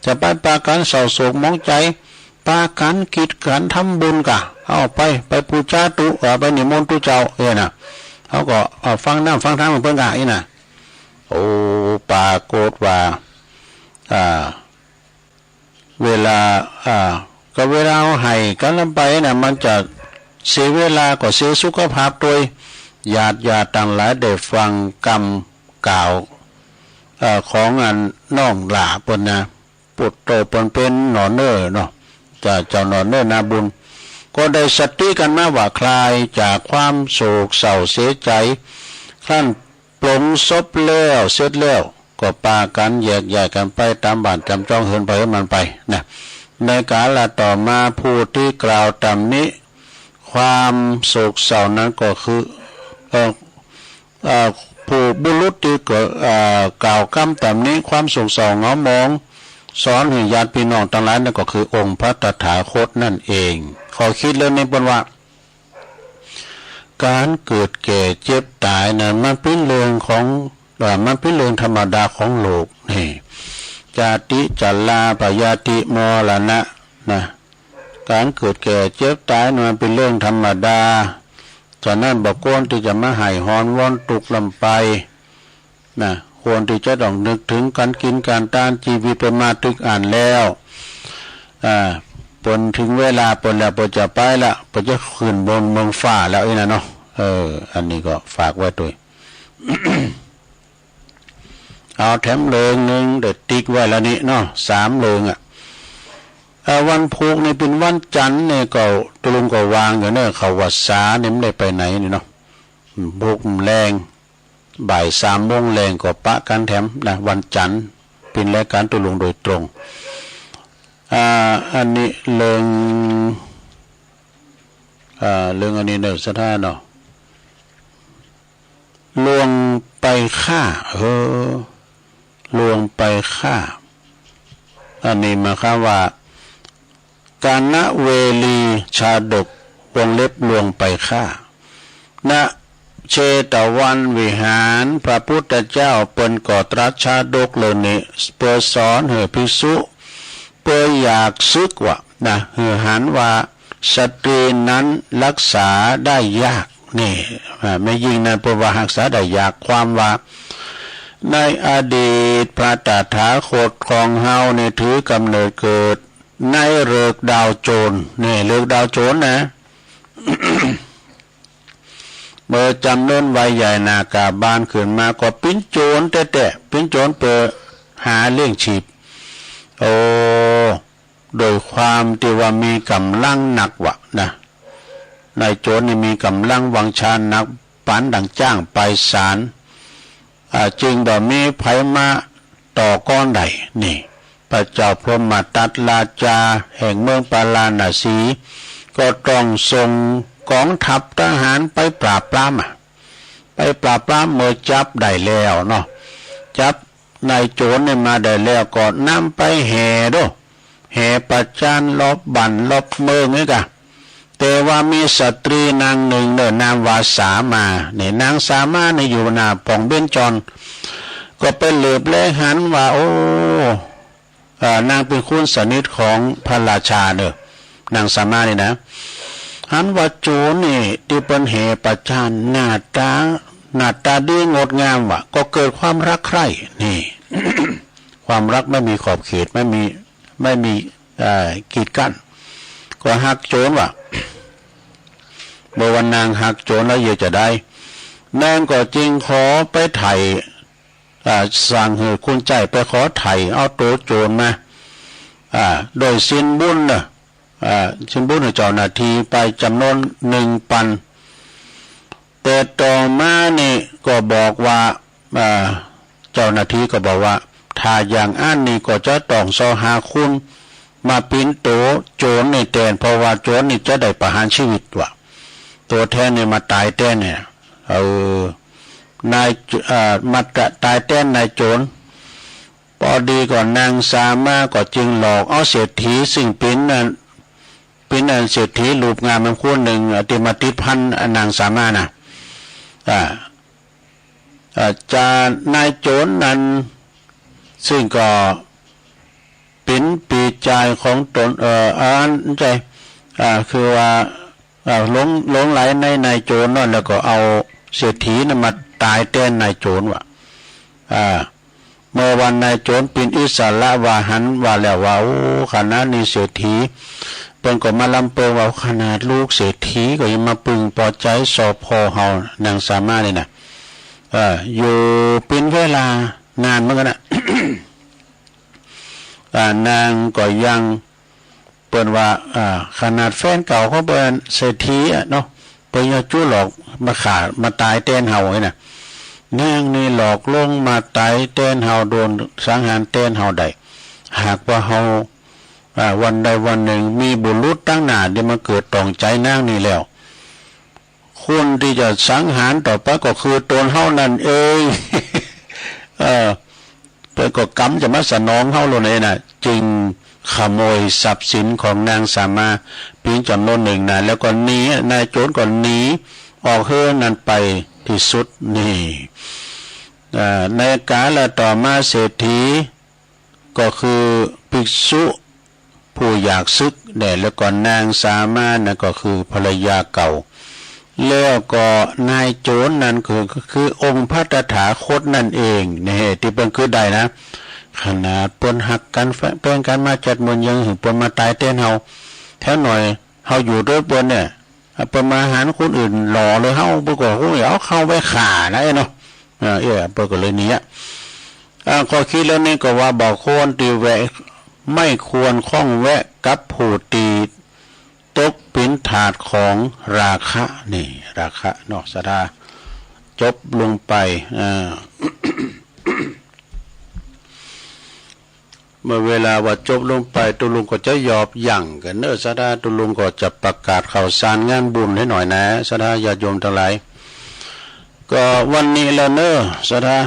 จะไปปากั๋นเศร้าโศกหมองใจ๋ ปากั๋นกิจก๋านทำบุญก่ะ เอาไป ไปปู๋จาตุ๊ เอ่อ ไปนิมนต์ตุ๊เจ้า เออ น่ะ เฮาก็ เอ่อ ฟังน้ำฟังธรรมเปิ้นก่ะ อี้น่ะ โอ้ ปรากฏว่า อ่า เวลา อ่า ก็เวลาเฮาไห้กั๋นลำไปน่ะ มันจะเสียเวลา ก็เสียสุขภาพตวย ญาติญาติตังหลายได้ฟังกำกล่าว เอ่อ ของอันน้องหล้าเปิ้นนะ ปุตโตเปิ้นเป๋นหน่อเน่อเนาะ เจ้า เจ้าหน่อเน่อนาบุญ ก็ได้สติกั๋นมาว่าคลายจากความโศกเศร้าเสียใจ๋ ครั้นปลงศพแล้วเสร็จแล้ว ก็ปากั๋นแยกย้ายกั๋นไปต๋ามบ้านต๋ามจ้องเฮือนไผเฮือนมันไปนะ ในกาละต่อมาผู้ตี้กล่าวตำหนิความโศกเศร้านั้นก็คือ เอ่อ เอ่อ ผู้บุรุษตี้เกิด เอ่อ กล่าวกำตำหนิความโศกเศร้าเหงาหมอง สอนหื้อญาติพี่น้องตังหลายนั้นก็คือองค์พระตถาคตนั่นเอง ข้อคิดเรื่องนี้เปิ้นว่า ก๋านเกิดแก่เจ็บต๋ายนั้นมันเป๋นเรื่องของ เอ่อ มันเป๋นเรื่องธรรมดาของโลกนี่ จาติ จรา พยาธิ มรณะ นะ ก๋านเกิดแก่เจ็บต๋ายนั้นมันเป๋นเรื่องธรรมดา ฉะนั้นบ่ควรตี้จะมาไห้ฮอนวอนตุ๊กข์ร่ำไป นะ ควรตี้จะต้องนึกเถิงก๋านกิ๋นก๋านตาน จีวิตเปิ้นมาตึกอั้นแล้ว อ่า เปิ้นเถิงเวลาเปิ้นแล้ว เปิ้นจะไปละ เปิ้นจะขึ้นบนเมืองฟ้าแล้วอี้น่ะเนาะ เออ อันนี้ก็ฝากไว้ตวย เอาแถมเรื่องนึ่ง ได้ติ๊กไว้แล้วนี่เนาะ สามเรื่องอะ เอ่อ วันพูกนี่เป๋นวันจั๋นนี่ก็ ตุ๊ลุงก็ว่างอยู่เน่อ เข้าวัดสานี่บ่ได้ไปไหนนี่เนาะ พูกแลง บ่ายสามโมงแลงก็ปะกั๋นแถมนะ วันจั๋นเป๋นรายก๋านตุ๊ลุงโดยตรง อ่า อันนี้เรื่อง อ่า เรื่องอันนี้เน่อ ศรัทธาเนาะ ลวงไปฆ่า เออ ลวงไปฆ่า อันนี้หมายความว่า กาณเวลีชาดก วงเล็บลวงไปฆ่า ณ เชตวันวิหาร พระพุทธเจ้าเปิ้นก็ตรัสชาดกเรื่องนี้ เปื้อสอนหื้อภิกษุ ปิดอยากสึกว่านะ หื้อหันว่าสตรีนั้นฮักษาได้ยาก นี่ อ่า แม่ญิงนั้นเปิ้นว่าฮักษาได้ยาก ความว่า ในอดีตพระตถาคตของเฮานี่ถือกำเนิดเกิดในฤกษ์ดาวโจร นี่ ฤกษ์ดาวโจรนะ เมื่อจ๋ำนวนวัยใหญ่นาคาบาลขึ้นมาก็เป๋นโจรแต๊ๆ เป๋นโจรเปื้อหาเลี้ยงชีพ โอ้ โดยความตี้ว่ามีก๋ำลังนักว่านะ นายโจรนี่มีก๋ำลังวังชานัก ปานดังจ๊างไปศาล อ่า จึงบ่มีใผมาต่อกรได้ นี่ พระเจ้าพรหมทัตราชาแห่งเมืองปาราณสี ก็ต้องส่งก๋องทัพทหารไปปราบปรามอะ ไปปราบปราม เมื่อจับได้แล้วเนาะ จับนายโจรนี่มาได้แล้วก็นำไปแห่โด แห่ประจานรอบบ้านรอบเมืองนี่กะ แต่ว่ามีสตรีนางนึ่งเน่อ นามว่าสามา นี่ นางสามานี่อยู่หน้าป่องเบญจร ก็ไปเหลือบแลหันว่า โอ้ เอ่อ นางเป๋นคนสนิทของพระราชาเน่อ นางสามานี่นะ หันว่าโจรนี่ตี้เปิ้นแห่ประจานหน้าต๋า หน้าต๋าดีงดงามว่า ก็เกิดความฮักใคร่ นี่ ความฮักไม่มีขอบเขต ไม่มี ไม่มี เอ่อ กีดกั้น ก็ฮักโจรว่า เมื่อว่านางฮักโจรแล้วเยียะจาใด นางก็จึงขอไปไถ่ อ่า สั่งหื้อคนใจ๊ไปขอไถ่เอาตั๋วโจรมา อ่า โดยสินบุญเน่อ อ่า สินบุญหื้อเจ้าหน้าตี้ไปจ๋ำนวนนึ่งปัน แต่ต่อมานี่ก็บอกว่า อ่า เจ้าหน้าตี้ก็บอกว่า ถ้าอย่างอั้นนี่ก็จะต้องเซาะหาคนมาเป๋นตั๋วโจรนี่แตน เพราะว่าโจรนี่จะได้ประหารชีวิตว่า ตั๋วแตนนี่มาต๋ายแตนเนี่ย เออ นาย เอ่อ มาต๋ายแตนนายโจร ปอดีก็นางสามาก็จึงหลอกเอาเศรษฐี ซึ่งเป๋นอัน เป๋นอันเศรษฐีรูปงามคนนึ่ง อ่า ตี้มาติดพันนางสามานะ อ่า อ่า จานายโจรนั้น ซึ่งก็เป๋นปี้จายของต๋น เอ่อ อันใจ้ อ่า คือว่า อ่า หลง หลงใหลในนายโจรนั้น แล้วก็เอาเศรษฐีนั้นมาต๋ายแตนนายโจรว่า อ่า เมื่อว่านายโจรเป๋นอิสระว่าหันว่าแล้วว่า โอ้ ขนาดนี้เศรษฐี เปิ้นก็มาลำเปิงว่า ขนาดลูกเศรษฐีก็ยังมาพึงปอใจ๋ซอผ่อเฮา นางสามานี่นะ เอ่อ อยู่เป๋นเวลานานเหมือนกั๋นนะ อ่า นางก็ยัง เปิ้นว่า อ่า ขนาดแฟนเก่าของเปิ้นเศรษฐีอะเนาะ เปิ้นยังจู้หลอกมาฆ่ามาต๋ายแตนเฮาไอ้น่ะ นางนี่หลอกลวงมาต๋ายแตนเฮา โดนสังหารแตนเฮาได้ หากว่าเฮา อ่า วันใดวันนึ่งมีบุรุษตังหน้าตี้มาเกิดต๋องใจ๋นางนี่แล้ว คนตี้จะสังหารต่อไปก็คือต๋นเฮานั่นเอง เออ เปิ้นก็กำจะมาสนองเฮาโลดนี่นะ จึงขโมยทรัพย์สินของนางสามาเป๋นจ๋ำนวนนึ่งนะ แล้วก็หนี นายโจรก็หนีออกเฮือนนั้นไปตี้สุดนี่ เอ่อ ในกาลต่อมาเศรษฐี ก็คือภิกษุผู้อยากสึกแด่ แล้วก็นางสามานะก็คือภรรยาเก่า แล้วก็นายโจรนั้นคือ คือองค์พระตถาคตนั่นเองนี่ ตี้เปิ้นกึ๊ดได้นะ ขนาดเปิ้นฮักกั๋นแฟนกั๋นมาจัดเมินยังหื้อเปิ้นมาต๋ายแตนเฮา แถมหน่อยเฮาอยู่ตวยเปิ้นเนี่ย เปิ้นมาหันคนอื่นหล่อเลยเฮา เปิ้นก็คงเอาเฮาไปฆ่านะเนาะ เออ เออ เปิ้นก็เลยหนีอะ อ่า ข้อคิดเรื่องนี้ก็ว่าบ่ควรตี้แวะ ไม่ควรข้องแวะกับผู้ตี้ตกเป๋นทาสของราคะนี่ ราคะเนาะ ศรัทธา จบลงไป อ่า เมื่อเวลาว่าจบลงไป ตุ๊ลุงก็จะหยอบหยั่งกั๋นเน่อ ศรัทธา ตุ๊ลุงก็จะประกาศข่าวสารงานบุญหื้อหน่อยนะ ศรัทธาญาติโยมตังหลาย ก็วันนี้แหละเน่อ ศรัทธา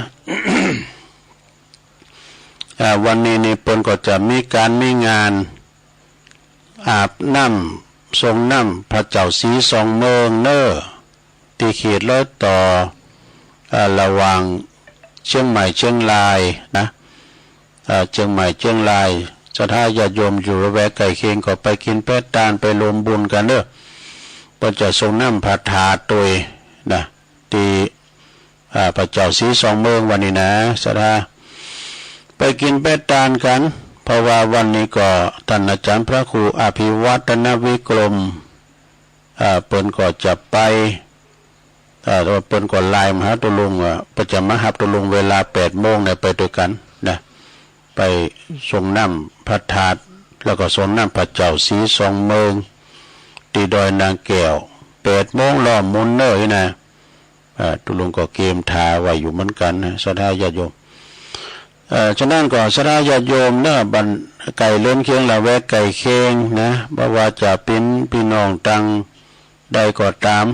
อ่า วันนี้นี่เปิ้นก็จะมีก๋านมีงาน อาบน้ำส่งน้ำพระเจ้าสีสองเมืองเน่อ ตี้เขตรอยต่อ เอ่อ ระหว่างเจียงใหม่เจียงรายนะ เอ่อ เจียงใหม่เจียงราย ศ ศรัทธาญาติโยมอยู่ละแวกใก้เคียงก็ไปกิ๋นแป๊ะตาน ไปรวมบุญกั๋นเน่อ เปิ้นจะสรงน้ำผาธาตุโตยนะ ตี้ อ่า ผาเจ้าศรีสองเมืองวันนี้นะ ศรัทธา ไปกิ๋นแป๊ะตานกั๋น เพราะว่าวันนี้ก็ต้านอาจ๋ารย์พระครูอภิวัฒนวิกรม อ่า เปิ้นก็จะไป อ่า เปิ้นก็ไลน์มาหาตุ๊ลุงว่า เปิ้นจะมาฮับตุ๊ลุงเวลาแปดโมงเนี่ย ไปตวยกั๋นนะ ไปสรงน้ำผาธาตุ แล้วก็สรงน้ำผาเจ้าศรีสองเมือง ตี้ดอยนางแก้ว แปดโมงล้อมมุนเน่อนี่นะ อ่า ตุ๊ลุงก็เกียมถาไว้อยู่เหมือนกั๋นนะ ศรัทธาญาติโยม เอ่อ ฉะนั้นก็ศรัทธาญาติโยมเน่อ บ้านใก้เฮือนเคียง ละแวกใก้เคียงนะ บ่ว่าจะเป๋นปี้น้องตางใดก็ต๋าม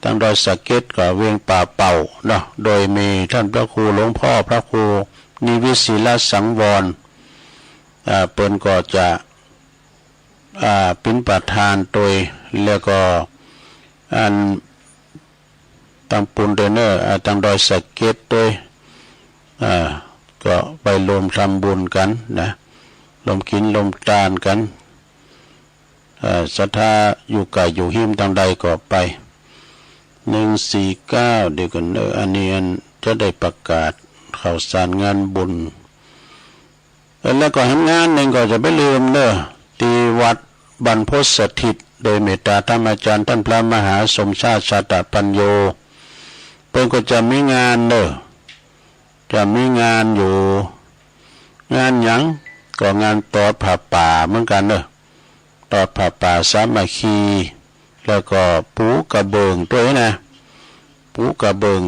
ตางดอยสะเก็ดก็เวียงป่าเป่าเนาะ โดยมีต้านพระครูหลวงพ่อพระครูนิวิตศิลสังวร อ่า เปิ้นก็จะ อ่า เป๋นประธานโตย แล้วก็อัน ตางปูนโตยเน่อ อ่า ตางดอยสะเก็ดโตย อ่า ก็ไปรวมทำบุญกั๋นนะ รวมกิ๋นรวมตานกั๋น อ่า ศรัทธาอยู่ใก้อยู่ฮิมตางใดก็ไป หนึ่งสี่เก้า เดี๋ยวก่อนเน่อ อันนี้อันจะได้ประกาศข่าวสารงานบุญ เออ แล้วก็แหมงานนึ่งก็จะไปลืมเน่อ ตี้วัดบรรพตสถิต โดยเมตตาธรรมอาจ๋ารย์ต้านพระมหาสมชาติ ชาตปัญโญ เปิ้นก็จะมีงานเน่อ จะมีงานอยู่ งานหยัง ก็งานตอดผ้าป่าเหมือนกั๋นเน่อ ตอดผ้าป่าสามัคคี แล้วก็ปูกระเบื้องตวยนะ ปูกระเบื้อง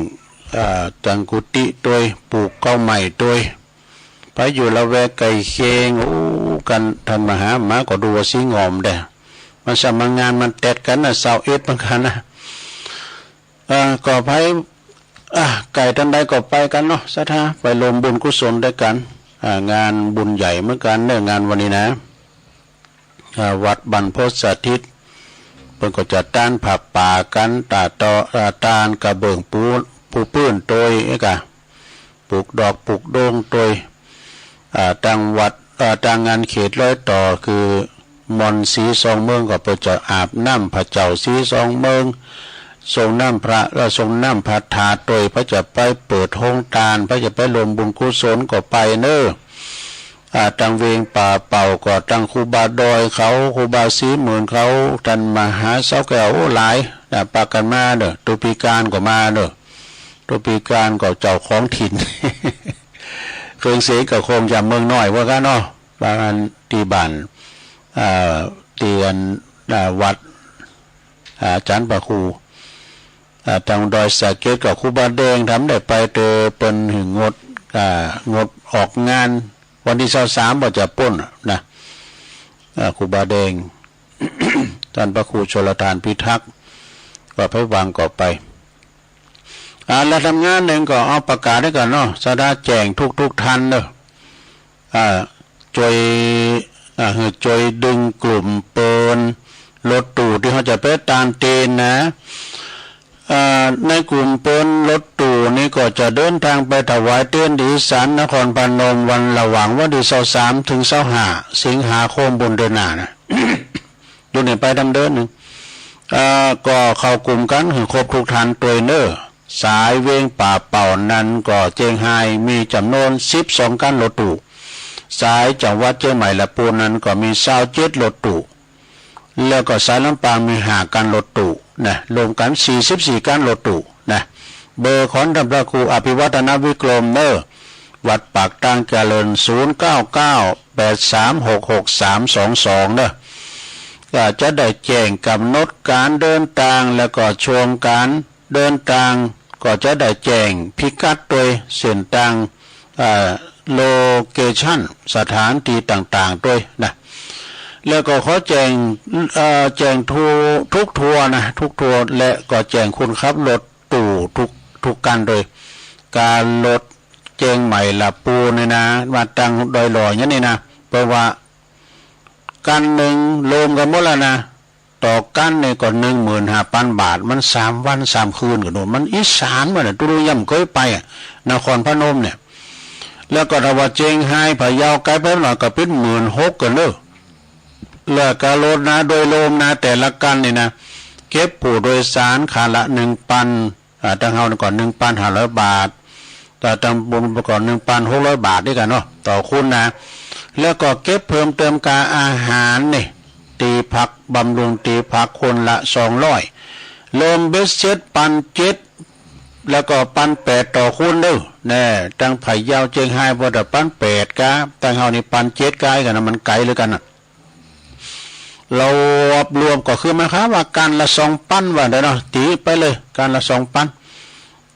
อ่า ตางกุฏิตวย ปูเก๊าใหม่ตวย ไปอยู่ละแวกใก้เคียง โอ้ กั๋นต้านมหามาก็ดูว่าสีงอมแต๊ มันสมัครงานมันแต๊ดกั๋นนะ ซาวเอ็ดเหมือนกั๋นนะ เอ่อ ก็ไป อ่ะ ใก้ตางใดก็ไปกั๋นเนาะ ศรัทธา ไปรวมบุญกุศลตวยกั๋น อ่า งานบุญใหญ่เหมือนกั๋นเน่อ งานวันนี้นะ อ่า วัดบรรพตสถิต เปิ้นก็จะตานผ้าป่ากั๋น ตาต่อ อ่า ตานกระเบื้องปู ปูปื้นตวย เอ๊ะกะ ปลูกดอกปลูกโดงตวย อ่า ตางวัด อ่า ตางงานเขตรอยต่อ คือมณฑลศรีสองเมือง ก็เปิ้นจะอาบน้ำผาเจ้าศรีสองเมือง สรงน้ำผา แล้วสรงน้ำผาธาตุตวย เปิ้นจะไปเปิดโฮงตาน เปิ้นจะไปรวมบุญกุศลก็ไปเน่อ อ่า ตางเวียงป่าเป่าก็ตางครูบาดอยเขา ครูบาศรีหมื่นเขา ต้านมหาเสาแก้ว โอ้ หลายนะ ปะกั๋นมาเน่อ ตุ๊ปีกานก็มาเน่อ ตุ๊ปีกานก็เจ้าของถิ่น เคิงเสกก็คงจะเมืองน้อยว่ากั๋นเนาะ บางอันตี้บ้าน อ่า ตี้อัน อ่า วัด อ่า อาจ๋ารย์พระครู อ่า ตางดอยสะเก็ดก็ครูบาแดง ทำได้ไปเตอ เปิ้นหึงงด อ่า งดออกงาน วันตี้ซาวสามบ่จะป้นนะ อ่า ครูบาแดง ต้านพระครูชลทานพิทักษ์ ก็ไปวางก็ไป อ่า แล้วแหมงานนึ่งก็เอาประกาศไว้ก่อนเนาะ ศรัทธาแจ้งทุกๆ ต้านเนาะ อ่า จ้วย อ่า หื้อจ้วยดึงกลุ่มเปิ้นรถตู้ตี้เฮาจะไปตานเตนนะ อ่า ในกลุ่มเปิ้นรถตู้นี่ก็จะเดินตางไปถวายเตนตี้อีสานนครพนม วันระหว่างวันตี้ซาวสามเถิงซาวห้าสิงหาคม ปู้นเดือนหน้านะ อยู่นี่ไปตางเดินนึ่ง อ่า ก็เข้ากลุ่มกั๋นหื้อครบทุกต้านตวยเน่อ สายเวียงป่าเป่านั้นก็เจียงฮายมีจ๋ำนวนสิบสองก้านรถตู้ สายจังหวัดเจียงใหม่และปูนนั้นก็มีซาวเจ็ดรถตู้ แล้วก็สายลำปางมีห้าก้านรถตู้นะ รวมกั๋นสี่สิบสี่ก้านรถตู้นะ เบอร์ของต้านพระครูอภิวัฒนวิกรมเน่อ วัดปากตางเจริญ ศูนย์เก้าเก้า แปดสามหกหกสามสองสอง เน่อ ก็จะได้แจ้งก๋ำหนดก๋านเดินตาง แล้วก็ช่วงก๋านเดินตาง ก็จะได้แจ้งพิกัดตวย เส้นตาง อ่า โลเคชั่น สถานตี้ต่างๆ ตวยนะ แล้วก็ขอแจ้ง เอ่อ แจ้งทุก ทุกทัวร์นะ ทุกทัวร์ และก็แจ้งคนขับรถตู้ทุก ทุกก้านตวย ก๋านรถเจียงใหม่ละปูนนี่นะ มาตางดอยหล่ออย่างนี้นะ เพราะว่าก้านนึ่งรวมกั๋นหมดแล้วนะ ต่อก้านนี่ก็หนึ่งหมื่นห้าปันบาท มันสามวันสามคืนกั๋นโน่น มันอีสานมันน่ะ ตุ๊ลุงยังบ่เกยไปอะ นครพนมเนี่ย แล้วก็ถ้าว่าเจียงฮายพะเยาไก๋ไปหน่อยก็เป๋นหมื่นหกกั๋นเน่อ แล้วก็รถนะ โดยรวมนะ แต่ละคันนี่นะ เก็บผู้โดยสารคันละหนึ่งปัน อ่า ตังเฮานี่ก็หนึ่งปันห้าร้อยบาท แต่ตังบุญก็หนึ่งปันหกร้อยบาทด้วยกั๋นเนาะ ต่อคนนะ แล้วก็เก็บเพิ่มเติมก๋าอาหารนี่ ตี้พัก บำรุงตี้พักคนละสองร้อย รวมเบ็ดเสร็จปันเจ็ด แล้วก็ปันแปดต่อคนเน่อ แน่ ตังพะเยาเจียงฮายเปิ้นจะปันแปดก้า ตังเฮานี่ปันเจ็ดก้ากั๋นนะ มันไก๋เหลือกั๋นนะ รวบรวมก็คือหมายความว่าคันละสองปันว่าได้เนาะ ตี๋ไปเลย คันละสองปัน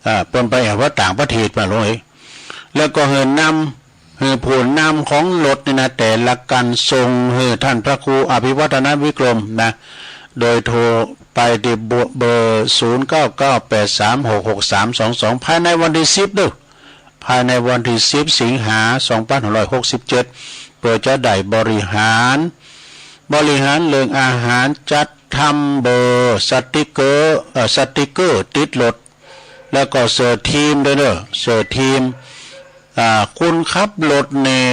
อ่า เปิ้นไปเอาว่าต่างประเทศมาเลย แล้วก็หื้อนำ หื้อผู้นำของรถนี่นะ แต่ละคันส่งหื้อต้านพระครูอภิวัฒนวิกรมนะ โดยโทรไปตี้เบอร์ ศูนย์เก้าเก้าแปดสามหกหกสามสองสอง ภายในวันตี้สิบเน่อ ภายในวันตี้สิบสิงหาสองปันห้าร้อยหกสิบเจ็ด เปื้อจะได้บริหาร บริหารเรื่องอาหาร จัดทำเบอร์ สติกเกอร์ เอ่อ สติกเกอร์ติดรถ แล้วก็เสื้อทีมด้วยเน่อ เสื้อทีม อ่า คนขับรถนี่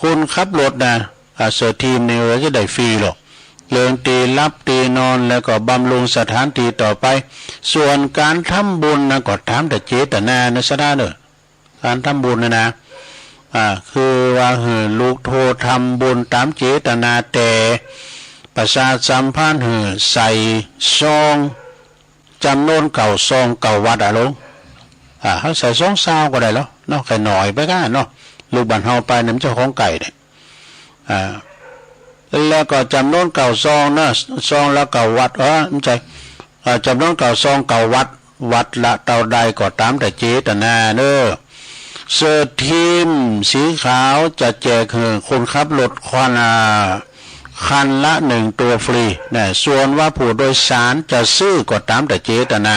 คนขับรถนะ อ่า เสื้อทีมนี่จะได้ฟรีหรอก เรื่องตี้หลับตี้นอน แล้วก็บำรุงสถานตี้ต่อไป ส่วนก๋านทำบุญนะ ก็ต๋ามแต่เจตนานะ ศรัทธาเน่อ ก๋านทำบุญนี่นะ อ่า คือว่าหื้อลูกโต้ทำบุญต๋ามเจตนา แต่ประชาสัมพันธ์หื้อใส่ซอง จ๋ำนวนเก้าซองเก้าวัดอะลุง อ่า หื้อใส่ซองซาวก็ได้แล้วเนาะ ใค่หน่อยไปก้าเนาะ ลูกบ้านเฮาไปเนี่ยมันจะของไก่เนี่ย อ่า แล้วก็จ๋ำนวนเก้าซองนะ ซองละเก้าวัด เออ บ่ใจ้ อ่า จ๋ำนวนเก้าซองเก้าวัด วัดละเต้าใดก็ต๋ามแต่เจตนาเน่อ เสื้อทีมสีขาวจะแจกหื้อคนขับรถคัน อ่า คันละหนึ่งตัวฟรีนะ ส่วนว่าผู้โดยสารจะซื้อก็ต๋ามแต่เจตนา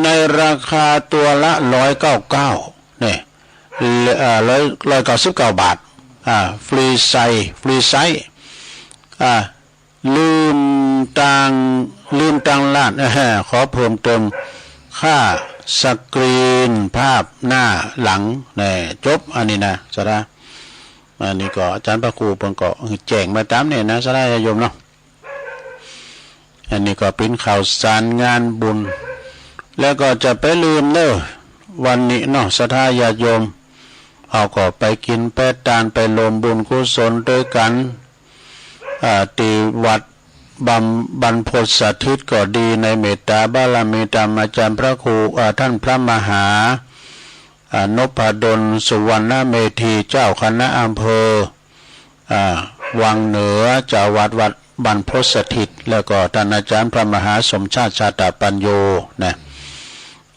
ในราคาตัวละร้อยเก้าเก้า เนี่ย เอ่อ ร้อย ร้อยเก้าสิบเก้าบาท อ่า ฟรีใส่ ฟรีใช้ อ่า ลืมตัง ลืมตังร้าน ขอเพิ่มเติมค่าสกรีนภาพหน้าหลัง แน่ จบ อันนี้นะ ศรัทธา อันนี้ก็อาจ๋ารย์พระครูเปิ้นก็แจ้งมาต๋ามเนี่ยนะ ศรัทธาญาติโยมเนาะ อันนี้ก็เป๋นข่าวสารงานบุญ แล้วก็จะไปลืมเน่อ วันนี้เนาะ ศรัทธาญาติโยม เฮาก็ไปกิ๋นไปตาน ไปร่วมบุญกุศลตวยกั๋น อ่า ตี้วัดบำ บรรพตสถิตก็ดี ในเมตตาบารมีต๋ามอาจ๋ารย์พระครู อ่า ต้านพระมหา อ่า นพดล สุวรรณเมธี เจ้าคณะอำเภอ อ่า วังเหนือ เจ้าอาวาสวัดบรรพตสถิต แล้วก็ต้านอาจ๋ารย์พระมหาสมชาติ ชาตปัญโญนะ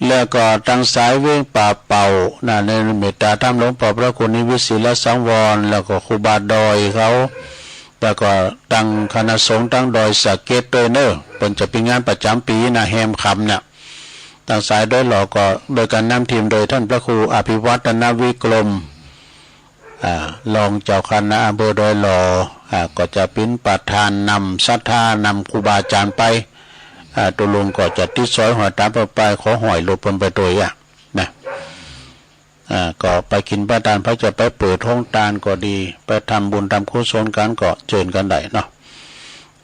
แล้วก็ตางสายเวียงป่าเป่านะ ในเมตตาธรรมหลวงพ่อพระครูนิวิตศิลสังวร แล้วก็ครูบาดอยเขา แล้วก็ตางคณะสงฆ์ตางดอยสะเก็ดตวยเน่อ เปิ้นจะมีงานประจ๋ำปี๋นะ แฮมค่ำเนี่ย ตางสายดอยหล่อก็โดยก๋านนำทีมโดยต้านพระครูอภิวัฒนวิกรม อ่า รองเจ้าคณะอำเภอดอยหล่อ อ่า ก็จะเป๋นประธานนำศรัทธานำครูบาอาจ๋ารย์ไป อ่า ตุ๊ลุงก็จะติดสอยห้อยต๋ามไป ขอห้อยรถเปิ้นไปตวยอะ นะ อ่า ก็ไปกิ๋นไปตาน ใผจะไปเปิดโฮงตานก็ดี ไปทำบุญทำกุศลกั๋นก็เจิญกั๋นได้เนาะ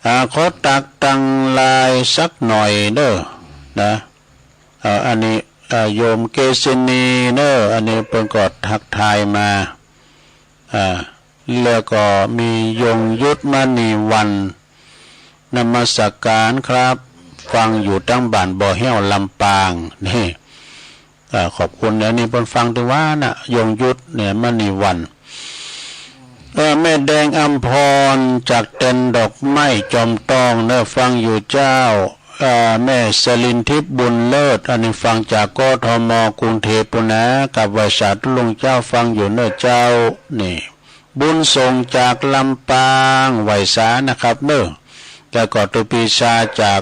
อ่า ขอตักตังไลน์สักหน่อยเน่อ นะ เอ่อ อันนี้ เอ่อ โยมเกษินีเน่อ อันนี้เปิ้นก็ทักทายมา อ่า แล้วก็มียงยุทธมณีวัน นมัสการครับ ฟังอยู่ตางบ้านบ่อแห้ว ลำปาง นี่ อ่า ขอบคุณ อันนี้เปิ้นฟังตางวานน่ะ ยงยุทธเนี่ย มณีวัน เอ่อ แม่แดงอำพรจากเต็นท์ดอกไม้จอมตองเน่อ ฟังอยู่เจ้า เอ่อ แม่สลินทิพย์บุญเลิศ อันนี้ฟังจาก กทม กรุงเทพฯ ปู้นนะ กราบไหว้สาธุลุงเจ้า ฟังอยู่เน่อเจ้า นี่ บุญส่งจากลำปาง ไหว้สานะครับเน่อ แล้วก็ตุ๊ปีชาจาก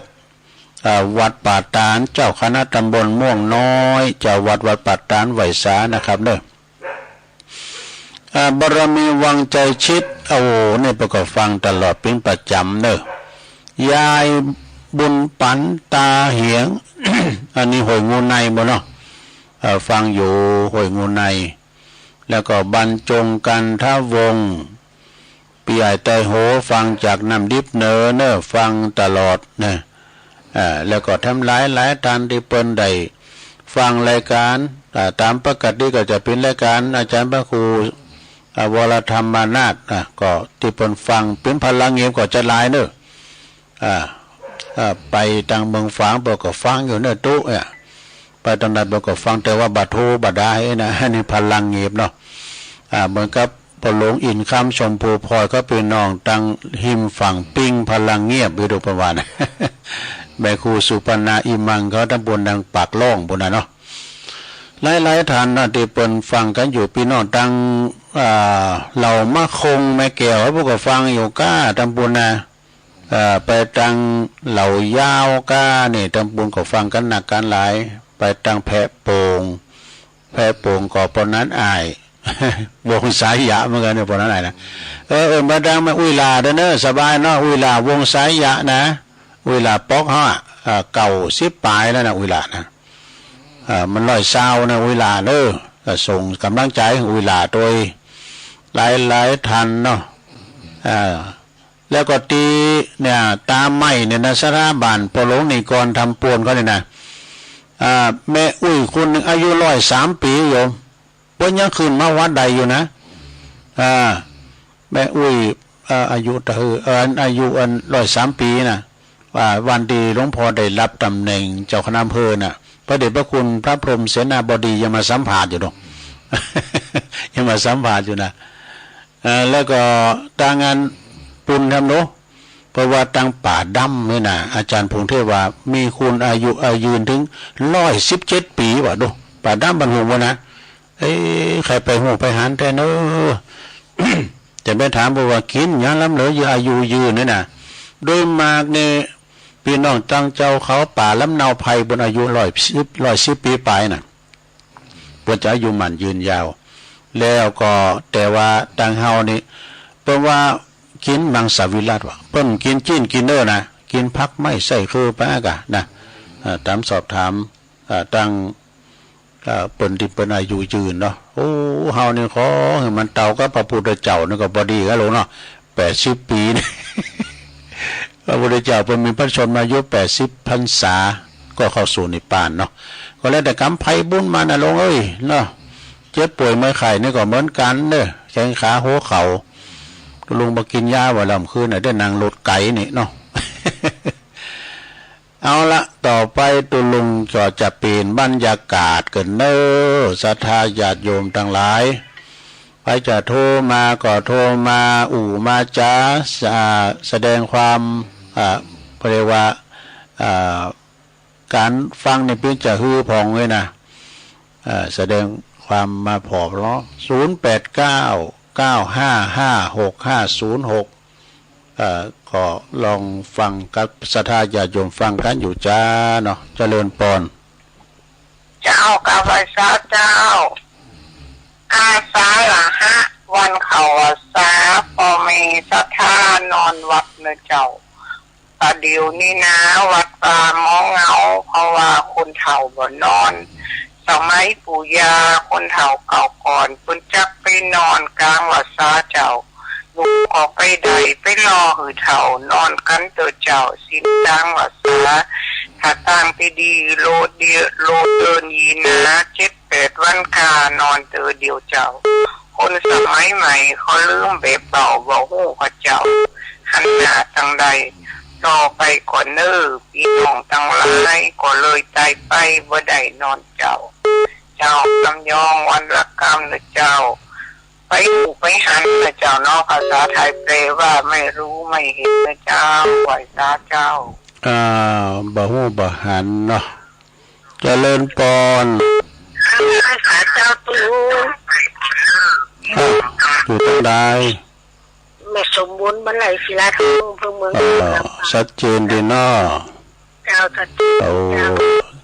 อ่า วัดป่าตาด เจ้าคณะตำบลม่วงน้อย เจ้าวัดวัดป่าตาด ไหว้สานะครับเน่อ อ่า บารมีวังใจชิด โอ้โห นี่เปิ้นก็ฟังตลอดเป๋นประจ๋ำเน่อ ยายบุญปั๋นตาเหยียง อันนี้ห้วยงูในบ่เนาะ เอ่อ ฟังอยู่ห้วยงูใน แล้วก็บรรจงกันทวงศ์ ปี้ใหญ่ไตรโห ฟังจากน้ำดิบเนอเน่อ ฟังตลอดนะ อ่า แล้วก็แถมหลายหลายท่านตี้เปิ้นได้ฟังรายก๋าน อ่า ต๋ามปกติก็จะเป๋นรายก๋านอาจ๋ารย์พระครู อ่า วรธรรมนาถนะ ก็ตี้เปิ้นฟังเป๋นพลังเงียบก็จะหลายเน่อ อ่า อ่า ไปตางเมืองฝางเปิ้นก็ฟังอยู่เน่อตุ๊เนี่ย ไปตางใดเปิ้นก็ฟัง แต่ว่าบ่โทรบ่ได้นะ อันนี้พลังเงียบเนาะ อ่า เหมือนกับป้อหลวงอินทร์คำ ชมพูพลอย ก็เป๋นน้องตางฮิมฝั่งปิง พลังเงียบอยู่ดูประมาณ แม่ครูสุพรรณา อิมัง เขาตางปูนตางปากล่องปูนน่ะเนาะ หลายๆ ท่านนะตี้เปิ้นฟังกั๋นอยู่ ปี้น้องตาง อ่า เหล่ามะคง แม่แก้ว พวกก็ฟังอยู่ก้าตางปูนนะ เอ่อ ไปตางเหล่ายาวก้านี่ ตางปูนก็ฟังกั๋นนักกั๋นหลาย ไปตางแพโป่ง แพโป่งก็ป้อนั้นอ้าย วงสายหยะเหมือนกั๋นเนี่ย ป้อนั้นอ้ายนะ เออ เออ มาตางแม่อุ้ยหล่าเด้อเน่อ สบายเนาะ อุ้ยหล่า วงสายหยะนะ อุ้ยหล่าป๊อกเฮาอะ อ่า เก้าสิบปลายแล้วนะ อุ้ยหล่านะ อ่า มันร้อยซาวนะ อุ้ยหล่าเน่อ ก็ส่งก๋ำลังใจ๋ให้อุ้ยหล่าตวย หลายๆ ท่านเนาะ อ่า แล้วก็ตี้เนี่ย ต๋าใหม่เนี่ยนะ สถาบันป้อหลวงนิกรธรรมปวนเขาเนี่ยนะ อ่า แม่อุ้ยคนนึ่งอายุร้อยสามปี๋โยม เปิ้นยังขึ้นมาวัดได้อยู่นะ อ่า แม่อุ้ย เอ่อ อายุตะหื้อ เอ่อ อายุอันร้อยสามปี๋นะ ว่าวันตี้หลวงพ่อได้รับต๋ำแหน่งเจ้าคณะอำเภอน่ะ พระเดชพระคุณพระพรหมเสนาบดียังมาสัมภาษณ์อยู่เนาะ ยังมาสัมภาษณ์อยู่นะ เอ่อ แล้วก็ตางอันปูนธรรมเนาะ เพราะว่าตางป่าดำนี่นะ อาจ๋ารย์พงษ์เทพว่ามีคนอายุ อายุยืนเถิงร้อยสิบเจ็ดปี๋ว่ะ ดู ป่าดำบ้านโฮงวะนะ เอ๊ะ ใผไปฮู้ไปหันแต๊เนาะ จะไปถามเปิ้นว่ากิ๋นหยังล้ำเหลืออายุยืนนี่นะ โดยมากนี่ ปี้น้องตางเจ้าเขาป่าลำเนาไพรเปิ้นอายุร้อยสิบ ร้อยสิบปี๋ปลายน่ะ เปิ้นจะอายุหมั้นยืนยาว แล้วก็แต่ว่าตางเฮานี่ เปิ้นว่ากิ๋นมังสวิรัติว่ะ เปิ้นกิ๋นจิ๊นกิ๋นเนื้อนะ กิ๋นผักไม้ไส้เคืองไปอะกะนะ เอ่อ ต๋ามสอบถาม เอ่อ ตาง เอ่อ เปิ้นตี้เปิ้นอายุยืนเนาะ โอ้ เฮานี่ขอหื้อมันเต่ากับพระพุทธเจ้านี่ก็พอดีกั๋นลงเนาะ แปดสิบปี๋นี่ พระพุทธเจ้าเปิ้นมีพระชนมายุแปดสิบพรรษา ก็เข้าสู่นิพพานเนาะ ก็แล้วแต่กรรมไพบุญมันน่ะลงเอ้ยเนาะ เจ็บป่วยเมื่อยไข้นี่ก็เหมือนกั๋นเน่อ แข้งขาหัวเข่า ลุงบ่กิ๋นยาบ่าลำคืนน่ะ ได้นั่งรถไก๋นี่เนาะ เอาละ ต่อไปตุ๊ลุงก็จะเปลี่ยนบรรยากาศกั๋นเน่อ ศรัทธาญาติโยมตังหลาย ใผจะโทรมาก็โทรมา อู้มาจ๋า สะ- แสดงความ อ่า เปิ้นเรียกว่า อ่า ก๋านฟังนี่เปิ้นจะหื้อผ่องเลยนะ อ่า แสดงความมาผ่องเนาะ ศูนย์แปดเก้า เก้าห้าห้า หกห้าศูนย์หก เอ่อ ก็ลองฟังกับศรัทธาญาติโยมฟังกั๋นอยู่จ้าเนาะ เจริญปอน เจ้า กราบไหว้สาเจ้า อาสาฬหะ วันเข้าพรรษา ป้อแม่ศรัทธานอนวัดเน่อเจ้า ตะเดี๋ยวนี้นา วัดป่าหมอเหงา เพราะว่าคนเฒ่าบ่นอน สมัยปู่ย่าคนเฒ่าเก่าก่อน เปิ้นจักไปนอนก๋างพรรษาเจ้า ลุงก็ไปได้ไปรอหื้อเฒ่า นอนกั๋นเต๊อะเจ้า ศีลก๋างพรรษา ถ้าตางตี้ดี โลดเดียว โลดเอิ้นยีนา เจ็ดแปดวันกา นอนเต๊อะเดียวเจ้า คนสมัยใหม่เขาลืมแบบเก่า บ่ฮู้กาเจ้า หันหน้าตางใด ต่อไปก่อนเน่อ ปี้น้องตังหลาย ก็เลยตายไป บ่ได้นอนเจ้า เจ้า ลำยองวันละกำเน่อเจ้า ไปฮู้ไปหันเน่อเจ้าเนาะ ภาษาไทยแปลว่าไม่รู้ไม่เห็นเน่อเจ้า ไหว้สาเจ้า อ่า บ่ฮู้บ่หันเนาะ เจริญปอน สาเจ้าตุ๊ลุง อ่ะ อยู่ตางใด แม่สมบูรณ์ บ้านไร่ศิลาทอง อำเภอเมือง อ่า ลำปาง ชัดเจนดีเนาะ เจ้า สาธุ โอ้ เจ้า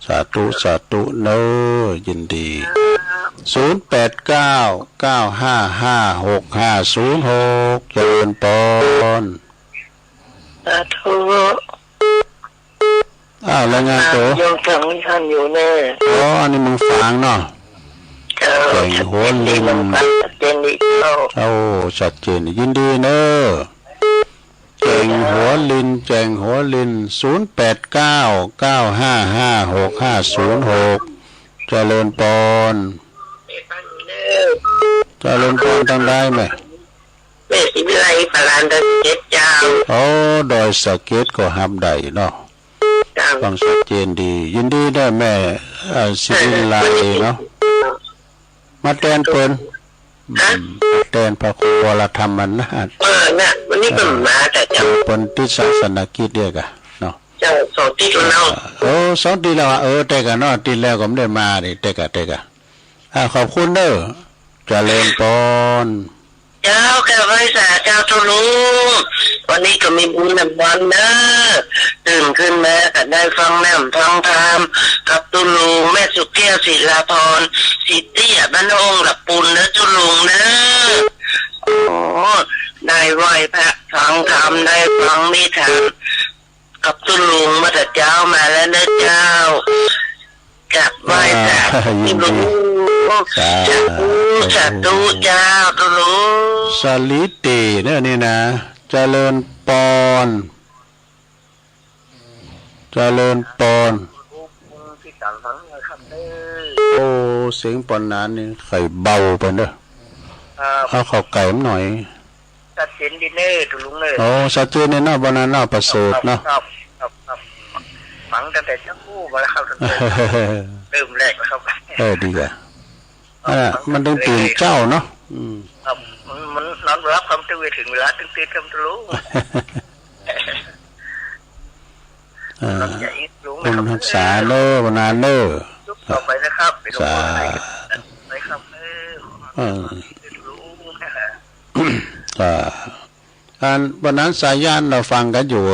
สาธุ สาธุเน่อ ยินดี เจ้า ศูนย์แปดเก้า เก้าห้าห้า หกห้าศูนย์หก เจริญปอน สาธุ อ้าว รายงานตั๋ว ยังฟังท่านอยู่แน่ อ๋อ อันนี้เมืองฝางเนาะ เออ แจ้งหัวลิน ชัดเจนดีเจ้า โอ้ ชัดเจน ยินดีเน่อ แจ้งหัวลิน แจ้งหัวลิน ศูนย์แปดเก้า เก้าห้าห้า หกห้าศูนย์หก เจริญปอน เจริญปอน ตังใดแม่ แม่ศรีวิไล ปะลานดอยสะเก็ดเจ้า โอ้ ดอยสะเก็ดก็ฮับได้เนาะ เจ้า ฟังชัดเจนดี ยินดีเน่อแม่ เอ่อ ศรีวิไลเนาะ มาแตนเปิ้น ฮะ อืม มาแตนพระครูวรธรรมนาถ เออ น่ะ วันนี้เปิ้นมาแต่เจ้า เปิ้นติดศาสนกิจเดียวกั๋นเนาะ เจ้า สองติ๊กแล้วเนาะ เออ สองติ๊กแล้วอะ เออ แต่ก่าเนาะ ติ๊กแล้วก็บ่ได้มานี่ แต่ก่า แต่ก่า อ่า ขอบคุณเน่อ เจริญปอน เจ้า กราบไหว้สาเจ้าตุ๊ลุง วันนี้ก็มีบุญแหมวันเน่อ ตื่นขึ้นมาก็ได้ฟังแหมฟังธรรม กับตุ๊ลุง แม่สุแก้ว ศิลาพร ศรีเตี้ย บ้านโอ่ง ละปูนเน่อตุ๊ลุงเน่อ โอ้ ได้ไหว้พระฟังธรรม ได้ฟังนิทาน กับตุ๊ลุงมาแต่เจ๊ามาแล้วเน่อเจ้า กราบไหว้สา อ่า ตุ๊ลุง ยินดี สาธุ สาธุ สาธุเจ้าตุ๊ลุง สาลีเต๋เน่อนี่นะ เจริญปอน เจริญปอน โอ้ เสียงปอนหนานนี่ใค่เบาไปเน่อ ครับ เอาเข้าใก้หน่อย ชัดเจนดีเน่อตุ๊ลุงเน่อ โอ้ ชัดเจนดีเนาะ บ่านั้นเนาะ ประเสริฐเนาะ ครับ ครับ ครับ ฟังตั้งแต่เจ๊ามาแล้วครับ ตั้งแต่เริ่มแรกแล้วครับ เออ ดีกว่า ครับ อ่า มันต้องตื่นเจ๊าเนาะ อืม ครับ มัน มันนอนบ่หลับครับ ตึงไปเถิงเวลาตึงตื่นครับตุ๊ลุง อ่า ขอบคุณฮักษาเน่อ บ่านั้นเน่อ ต่อไปนะครับ สาธุ ไปครับ เออ เออ ตุ๊ลุง อ่า อันวันนั้นสายันเราฟังกั๋นอยู่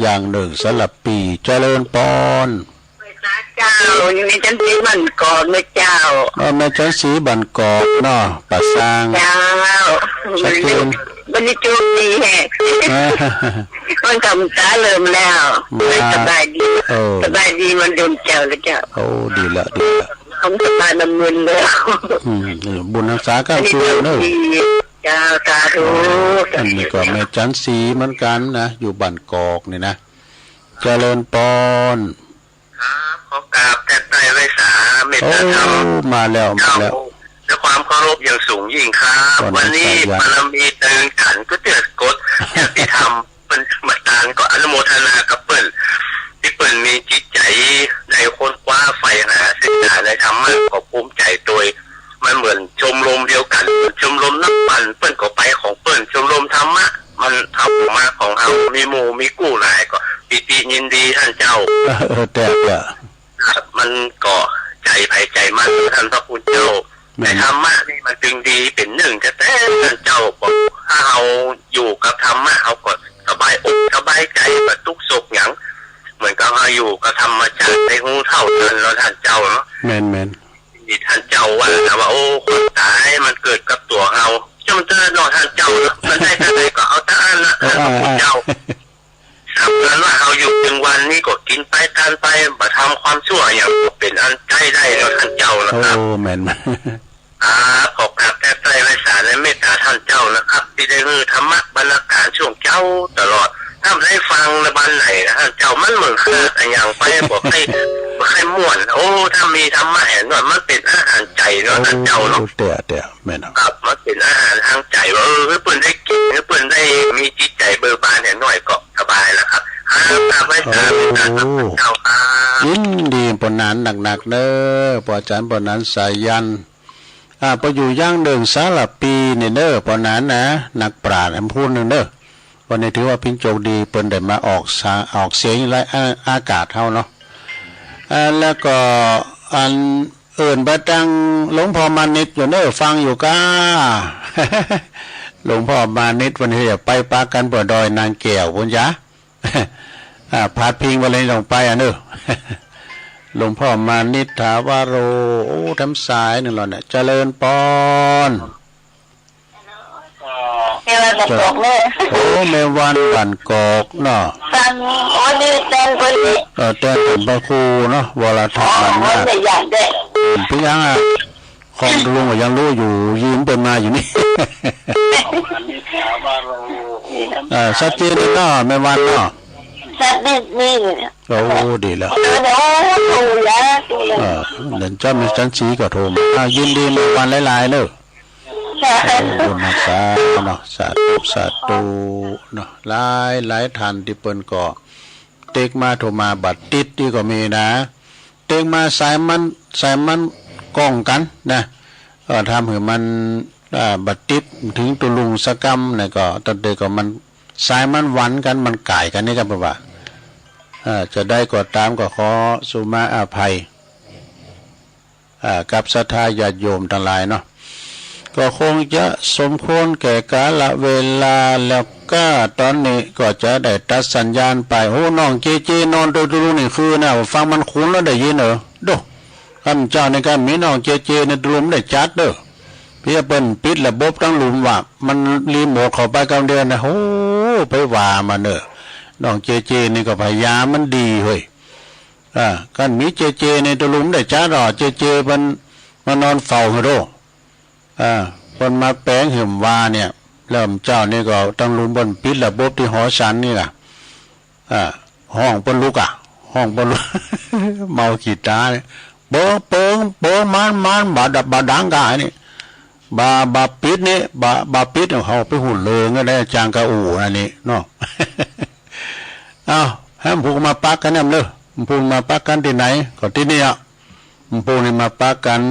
อย่างนึ่งสำหรับปีเจริญปอน เจ้า นี่แม่จันทร์ศรีบ้านกอกเน่อเจ้า เออ แม่จันทร์ศรีบ้านกอกเนาะ ป่าซาง เจ้า ชัดเจน วันนี้โจมตีแฮะ มันกำตาเริ่มแล้ว มา สบายดี เออ สบายดี มันเดินเจ้าแล้วเจ้า โอ้ ดีละ ดีละ ผมสบายมันมึนแล้ว อืม นี่บุญฮักษาก้ามเกืองเน่อ อันนี้โจมตี เจ้า สาธุ อันนี้ก็แม่จันทร์ศรีเหมือนกั๋นนะ อยู่บ้านกอกนี่นะ เจริญปอน ครับ ขอกราบแทบไตร้ไหว้สา เมตตาธรรม โอ้ มาแล้ว มาแล้ว เจ้า ด้วยความเคารพอย่างสูงยิ่งครับ วันนี้บารมีตึงขันก๋วยเตี๋ยวกด อย่างตี้ทำเปิ้นมาตางก็อนุโมทนากับเปิ้น ตี้เปิ้นมีจิตใจ๋ได้ค้นคว้าใฝ่หาศึกษาในธรรมะ ก็ภูมิใจ๋โตย มันเหมือนชมรมเดียวกั๋น ชมรมนักปั่น เปิ้นก็ไปของเปิ้น ชมรมธรรมะ มันเอามาของเฮา มีหมู่มีกู้หลาย ก็ปีติยินดีท่านเจ้า เออ แต่ แต่ มันก็ใจ๋ใผใจ๋มัน ท่านพระคุณเจ้า แม่น แต่ธรรมะนี่มันจึงดีเป๋นนึ่งแต๊ๆ ท่านเจ้า บอกถ้าเฮาอยู่กับธรรมะ เฮาก็สบายอกสบายใจ๋ บ่ตุ๊กข์โศกหยัง เหมือนกับเฮาอยู่กับธรรมชาติ ได้ฮู้เท่าทันเนาะท่านเจ้าเนาะ แม่นๆ นี่ท่านเจ้าว่านะว่า โอ้ ความต๋ายมันเกิดกับตั๋วเฮา จ้ำเตื้อเนาะท่านเจ้าเนาะ มันได้เต้าใดก็เอาเต้าอั้นนะ ท่านพระคุณเจ้า สำคัญว่าเฮาอยู่เถิงวันนี้ก็กิ๋นไป ตานไป บ่ทำความชั่วหยัง ก็เป๋นอันใจ๊ได้เนาะท่านเจ้านะครับ โอ้ แม่นๆ ครับ ขอกราบแทบไตร้ไหว้สาในเมตตาท่านเจ้านะครับ ตี้ได้หื้อธรรมะบรรณาการช่วงเจ๊าตลอด ถ้าได้ฟังในวันไหนนะท่านเจ้า มันเหมือนขาดอะหยังไป บ่ค่อย บ่ค่อยม่วน โอ้ ถ้ามีธรรมะแหมหน่อย มันเป๋นอาหารใจ๋เนาะท่านเจ้าเนาะ โอ้ แต่ แต่ แม่นครับ ครับ มันเป๋นอาหารตางใจ๋ว่า เออ หื้อเปิ้นได้กิ๋น หื้อเปิ้นได้มีจิตใจ๋เบิกบานแหมหน่อยก็สบายแล้วครับ ครับ กราบไหว้สา โอ้ เมตตาครับท่านเจ้าครับ ยินดีปอหนานนักๆ เน่อ ปออาจ๋ารย์ปอหนานสายัน อ่า ไปอยู่อย่างนึ่งสารภีนี่เน่อ ปอหนานนะ นักปราชญ์แหมผู้นึ่งเน่อ วันนี้ถือว่าเปิ้นโจคดี เปิ้นได้มาออกสา ออกเสียงในอา อากาศเฮาเนาะ อ่า แล้วก็อันอื่นไปตังหลวงพ่อมานิตอยู่เน่อ ฟังอยู่ก้า หลวงพ่อมานิต วันนี้จะไปปะกั๋นบ่าดอยนางแก้วปู๊นจ๊ะ อ่า พาดพิงไปเลย ต้องไปอะเน่อ หลวงพ่อมานิต ถาวโร โอ้ แถมสายนึ่งแล้วเนี่ย เจริญปอน แม่วันบ้านกอกเน่อ โอ้ แม่วันบ้านกอกเนาะ ฟัง โอ้ นี่แตนเปิ้นนี่ เออ แตนเปิ้นพระครูเนาะ วรธรรมนาถ อ๋อ ไม่อยากได้ อืม เปียงอะ ป้องตุลุงก็ยังฮู้อยู่ ยืมเปิ้นมาอยู่นี่ เออ ชัดเจนแล้วเนาะ แม่วันเนาะ ชัดเจนนี่ โอ้ ดีแล้ว เออ เดี๋ยวโทรหา เออ เดี๋ยวเจ้าแม่จันสีก็โทรมา อ่า ยินดีแม่วันหลายๆ เด้อ ค่ะ โอ้ บุญรักษาเนาะ สาธุ สาธุเนาะ หลายๆ ท่านตี้เปิ้นก็ เต็กมาโทรมาบ่ติดนี่ก็มีนะ เต็กมาสายมัน สายมันก้องกั๋นนะ เออ ทำหื้อมัน อ่า บ่ติดเถิงตุลุงสักกำนะ ก็ตั้งแต่ก็มัน สายมันหวันกั๋น มันก๋ายกั๋นนี่ครับ เพราะว่า อ่า จะได้ก็ต๋ามก็ขอสุมาอภัย อ่า กับศรัทธาญาติโยมตังหลายเนาะ ก็คงจะสมควรแก่กาลเวลาแล้วก้า ต๋อนนี้ก็จะได้ตัดสัญญาณไป โอ้ น้องเจเจนอนตวยตุลุงนึ่งคืนนะ ฟังมันคุนแล้วได้ยินเหรอ โด้ ข้าพเจ้านี่ก็มีน้องเจเจนี่ตุลุงบ่ได้จัดเด้อ เพียงเปิ้นปิดระบบตังลุ่มว่า มันรีโมทเข้าไปกำเดียวนะ โอ้ ไปว่ามันเน่อ น้องเจเจนี่ก็พยายามมันดีเฮ้ย อ่า คันมีเจเจนี่ตุลุงบ่ได้จัดดอก เจเจเปิ้นมานอนเฝ้าหื้อโด้ อ่า เปิ้นมาแป๋งหื้อว่าเนี่ย แล้วเจ้านี่ก็ตังลุ่มเปิ้นปิดระบบตี้หอฉันนี่ล่ะ อ่า ฮ้องเปิ้นลุกอะ ฮ้องเปิ้นลุก เมาขี้ต๋าเนี่ย เปิง เปิง เปิง มาน มาน บ่ดัง บ่ดังก้านี่ บ่า บ่าปิดนี่ บ่า บ่าปิด เฮาไปฮู้เลิงก็ได้ จางกะอู่อันนี้เนาะ เอ้า หื้อมันพูนมาปักกั๋นแหมเน่อ มันพูนมาปักกั๋นตี้ไหน ก็ตี้นี่อะ มันพูนนี่มาปักกั๋น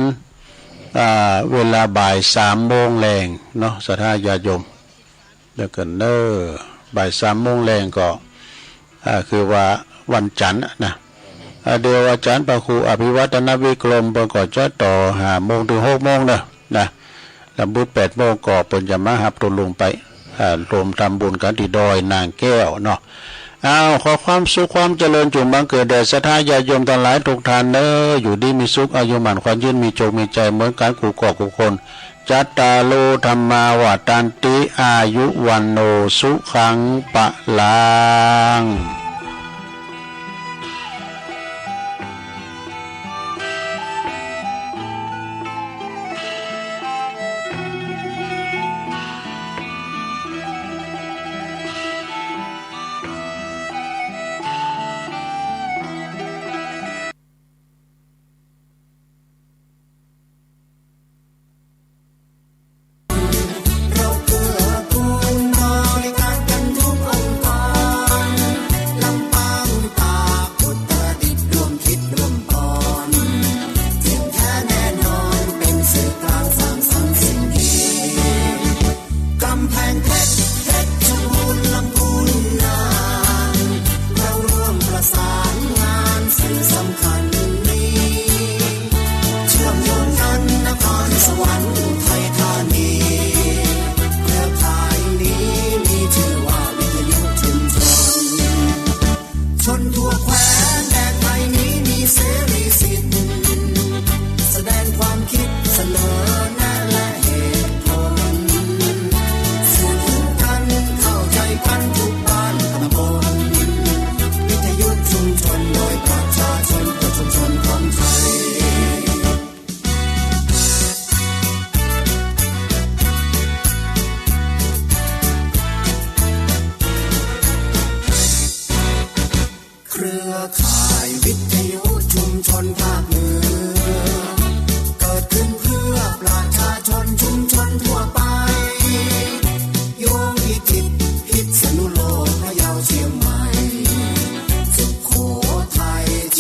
อ่า เวลาบ่ายสามโมงแลงเนาะ ศรัทธาญาติโยม เดี๋ยวก่อนเน่อ บ่ายสามโมงแลงก็ อ่า คือว่าวันจันทร์อะนะ อ่า เดี๋ยวอาจ๋ารย์พระครูอภิวัฒนวิกรมเปิ้นก็จะต่อห้าโมงเถิงหกโมงเน่อ นะ แล้วบ่ายแปดโมงก็เปิ้นจะมาฮับตุลุงไป อ่า รวมทำบุญกั๋นตี้ดอยนางแก้วเนาะ อ้าว ขอความสุขความเจริญจงบังเกิดแด่ศรัทธาญาติโยมตังหลายกู้ต้านเน่อ อยู่ดีมีสุข อายุหมั้นขวัญยืน มีโจคมีชัยเหมือนกั๋นกู้ก้อกู้คน จัตตาโร ธัมมา วัฑฒันติ อายุ วัณโณ สุขัง พลัง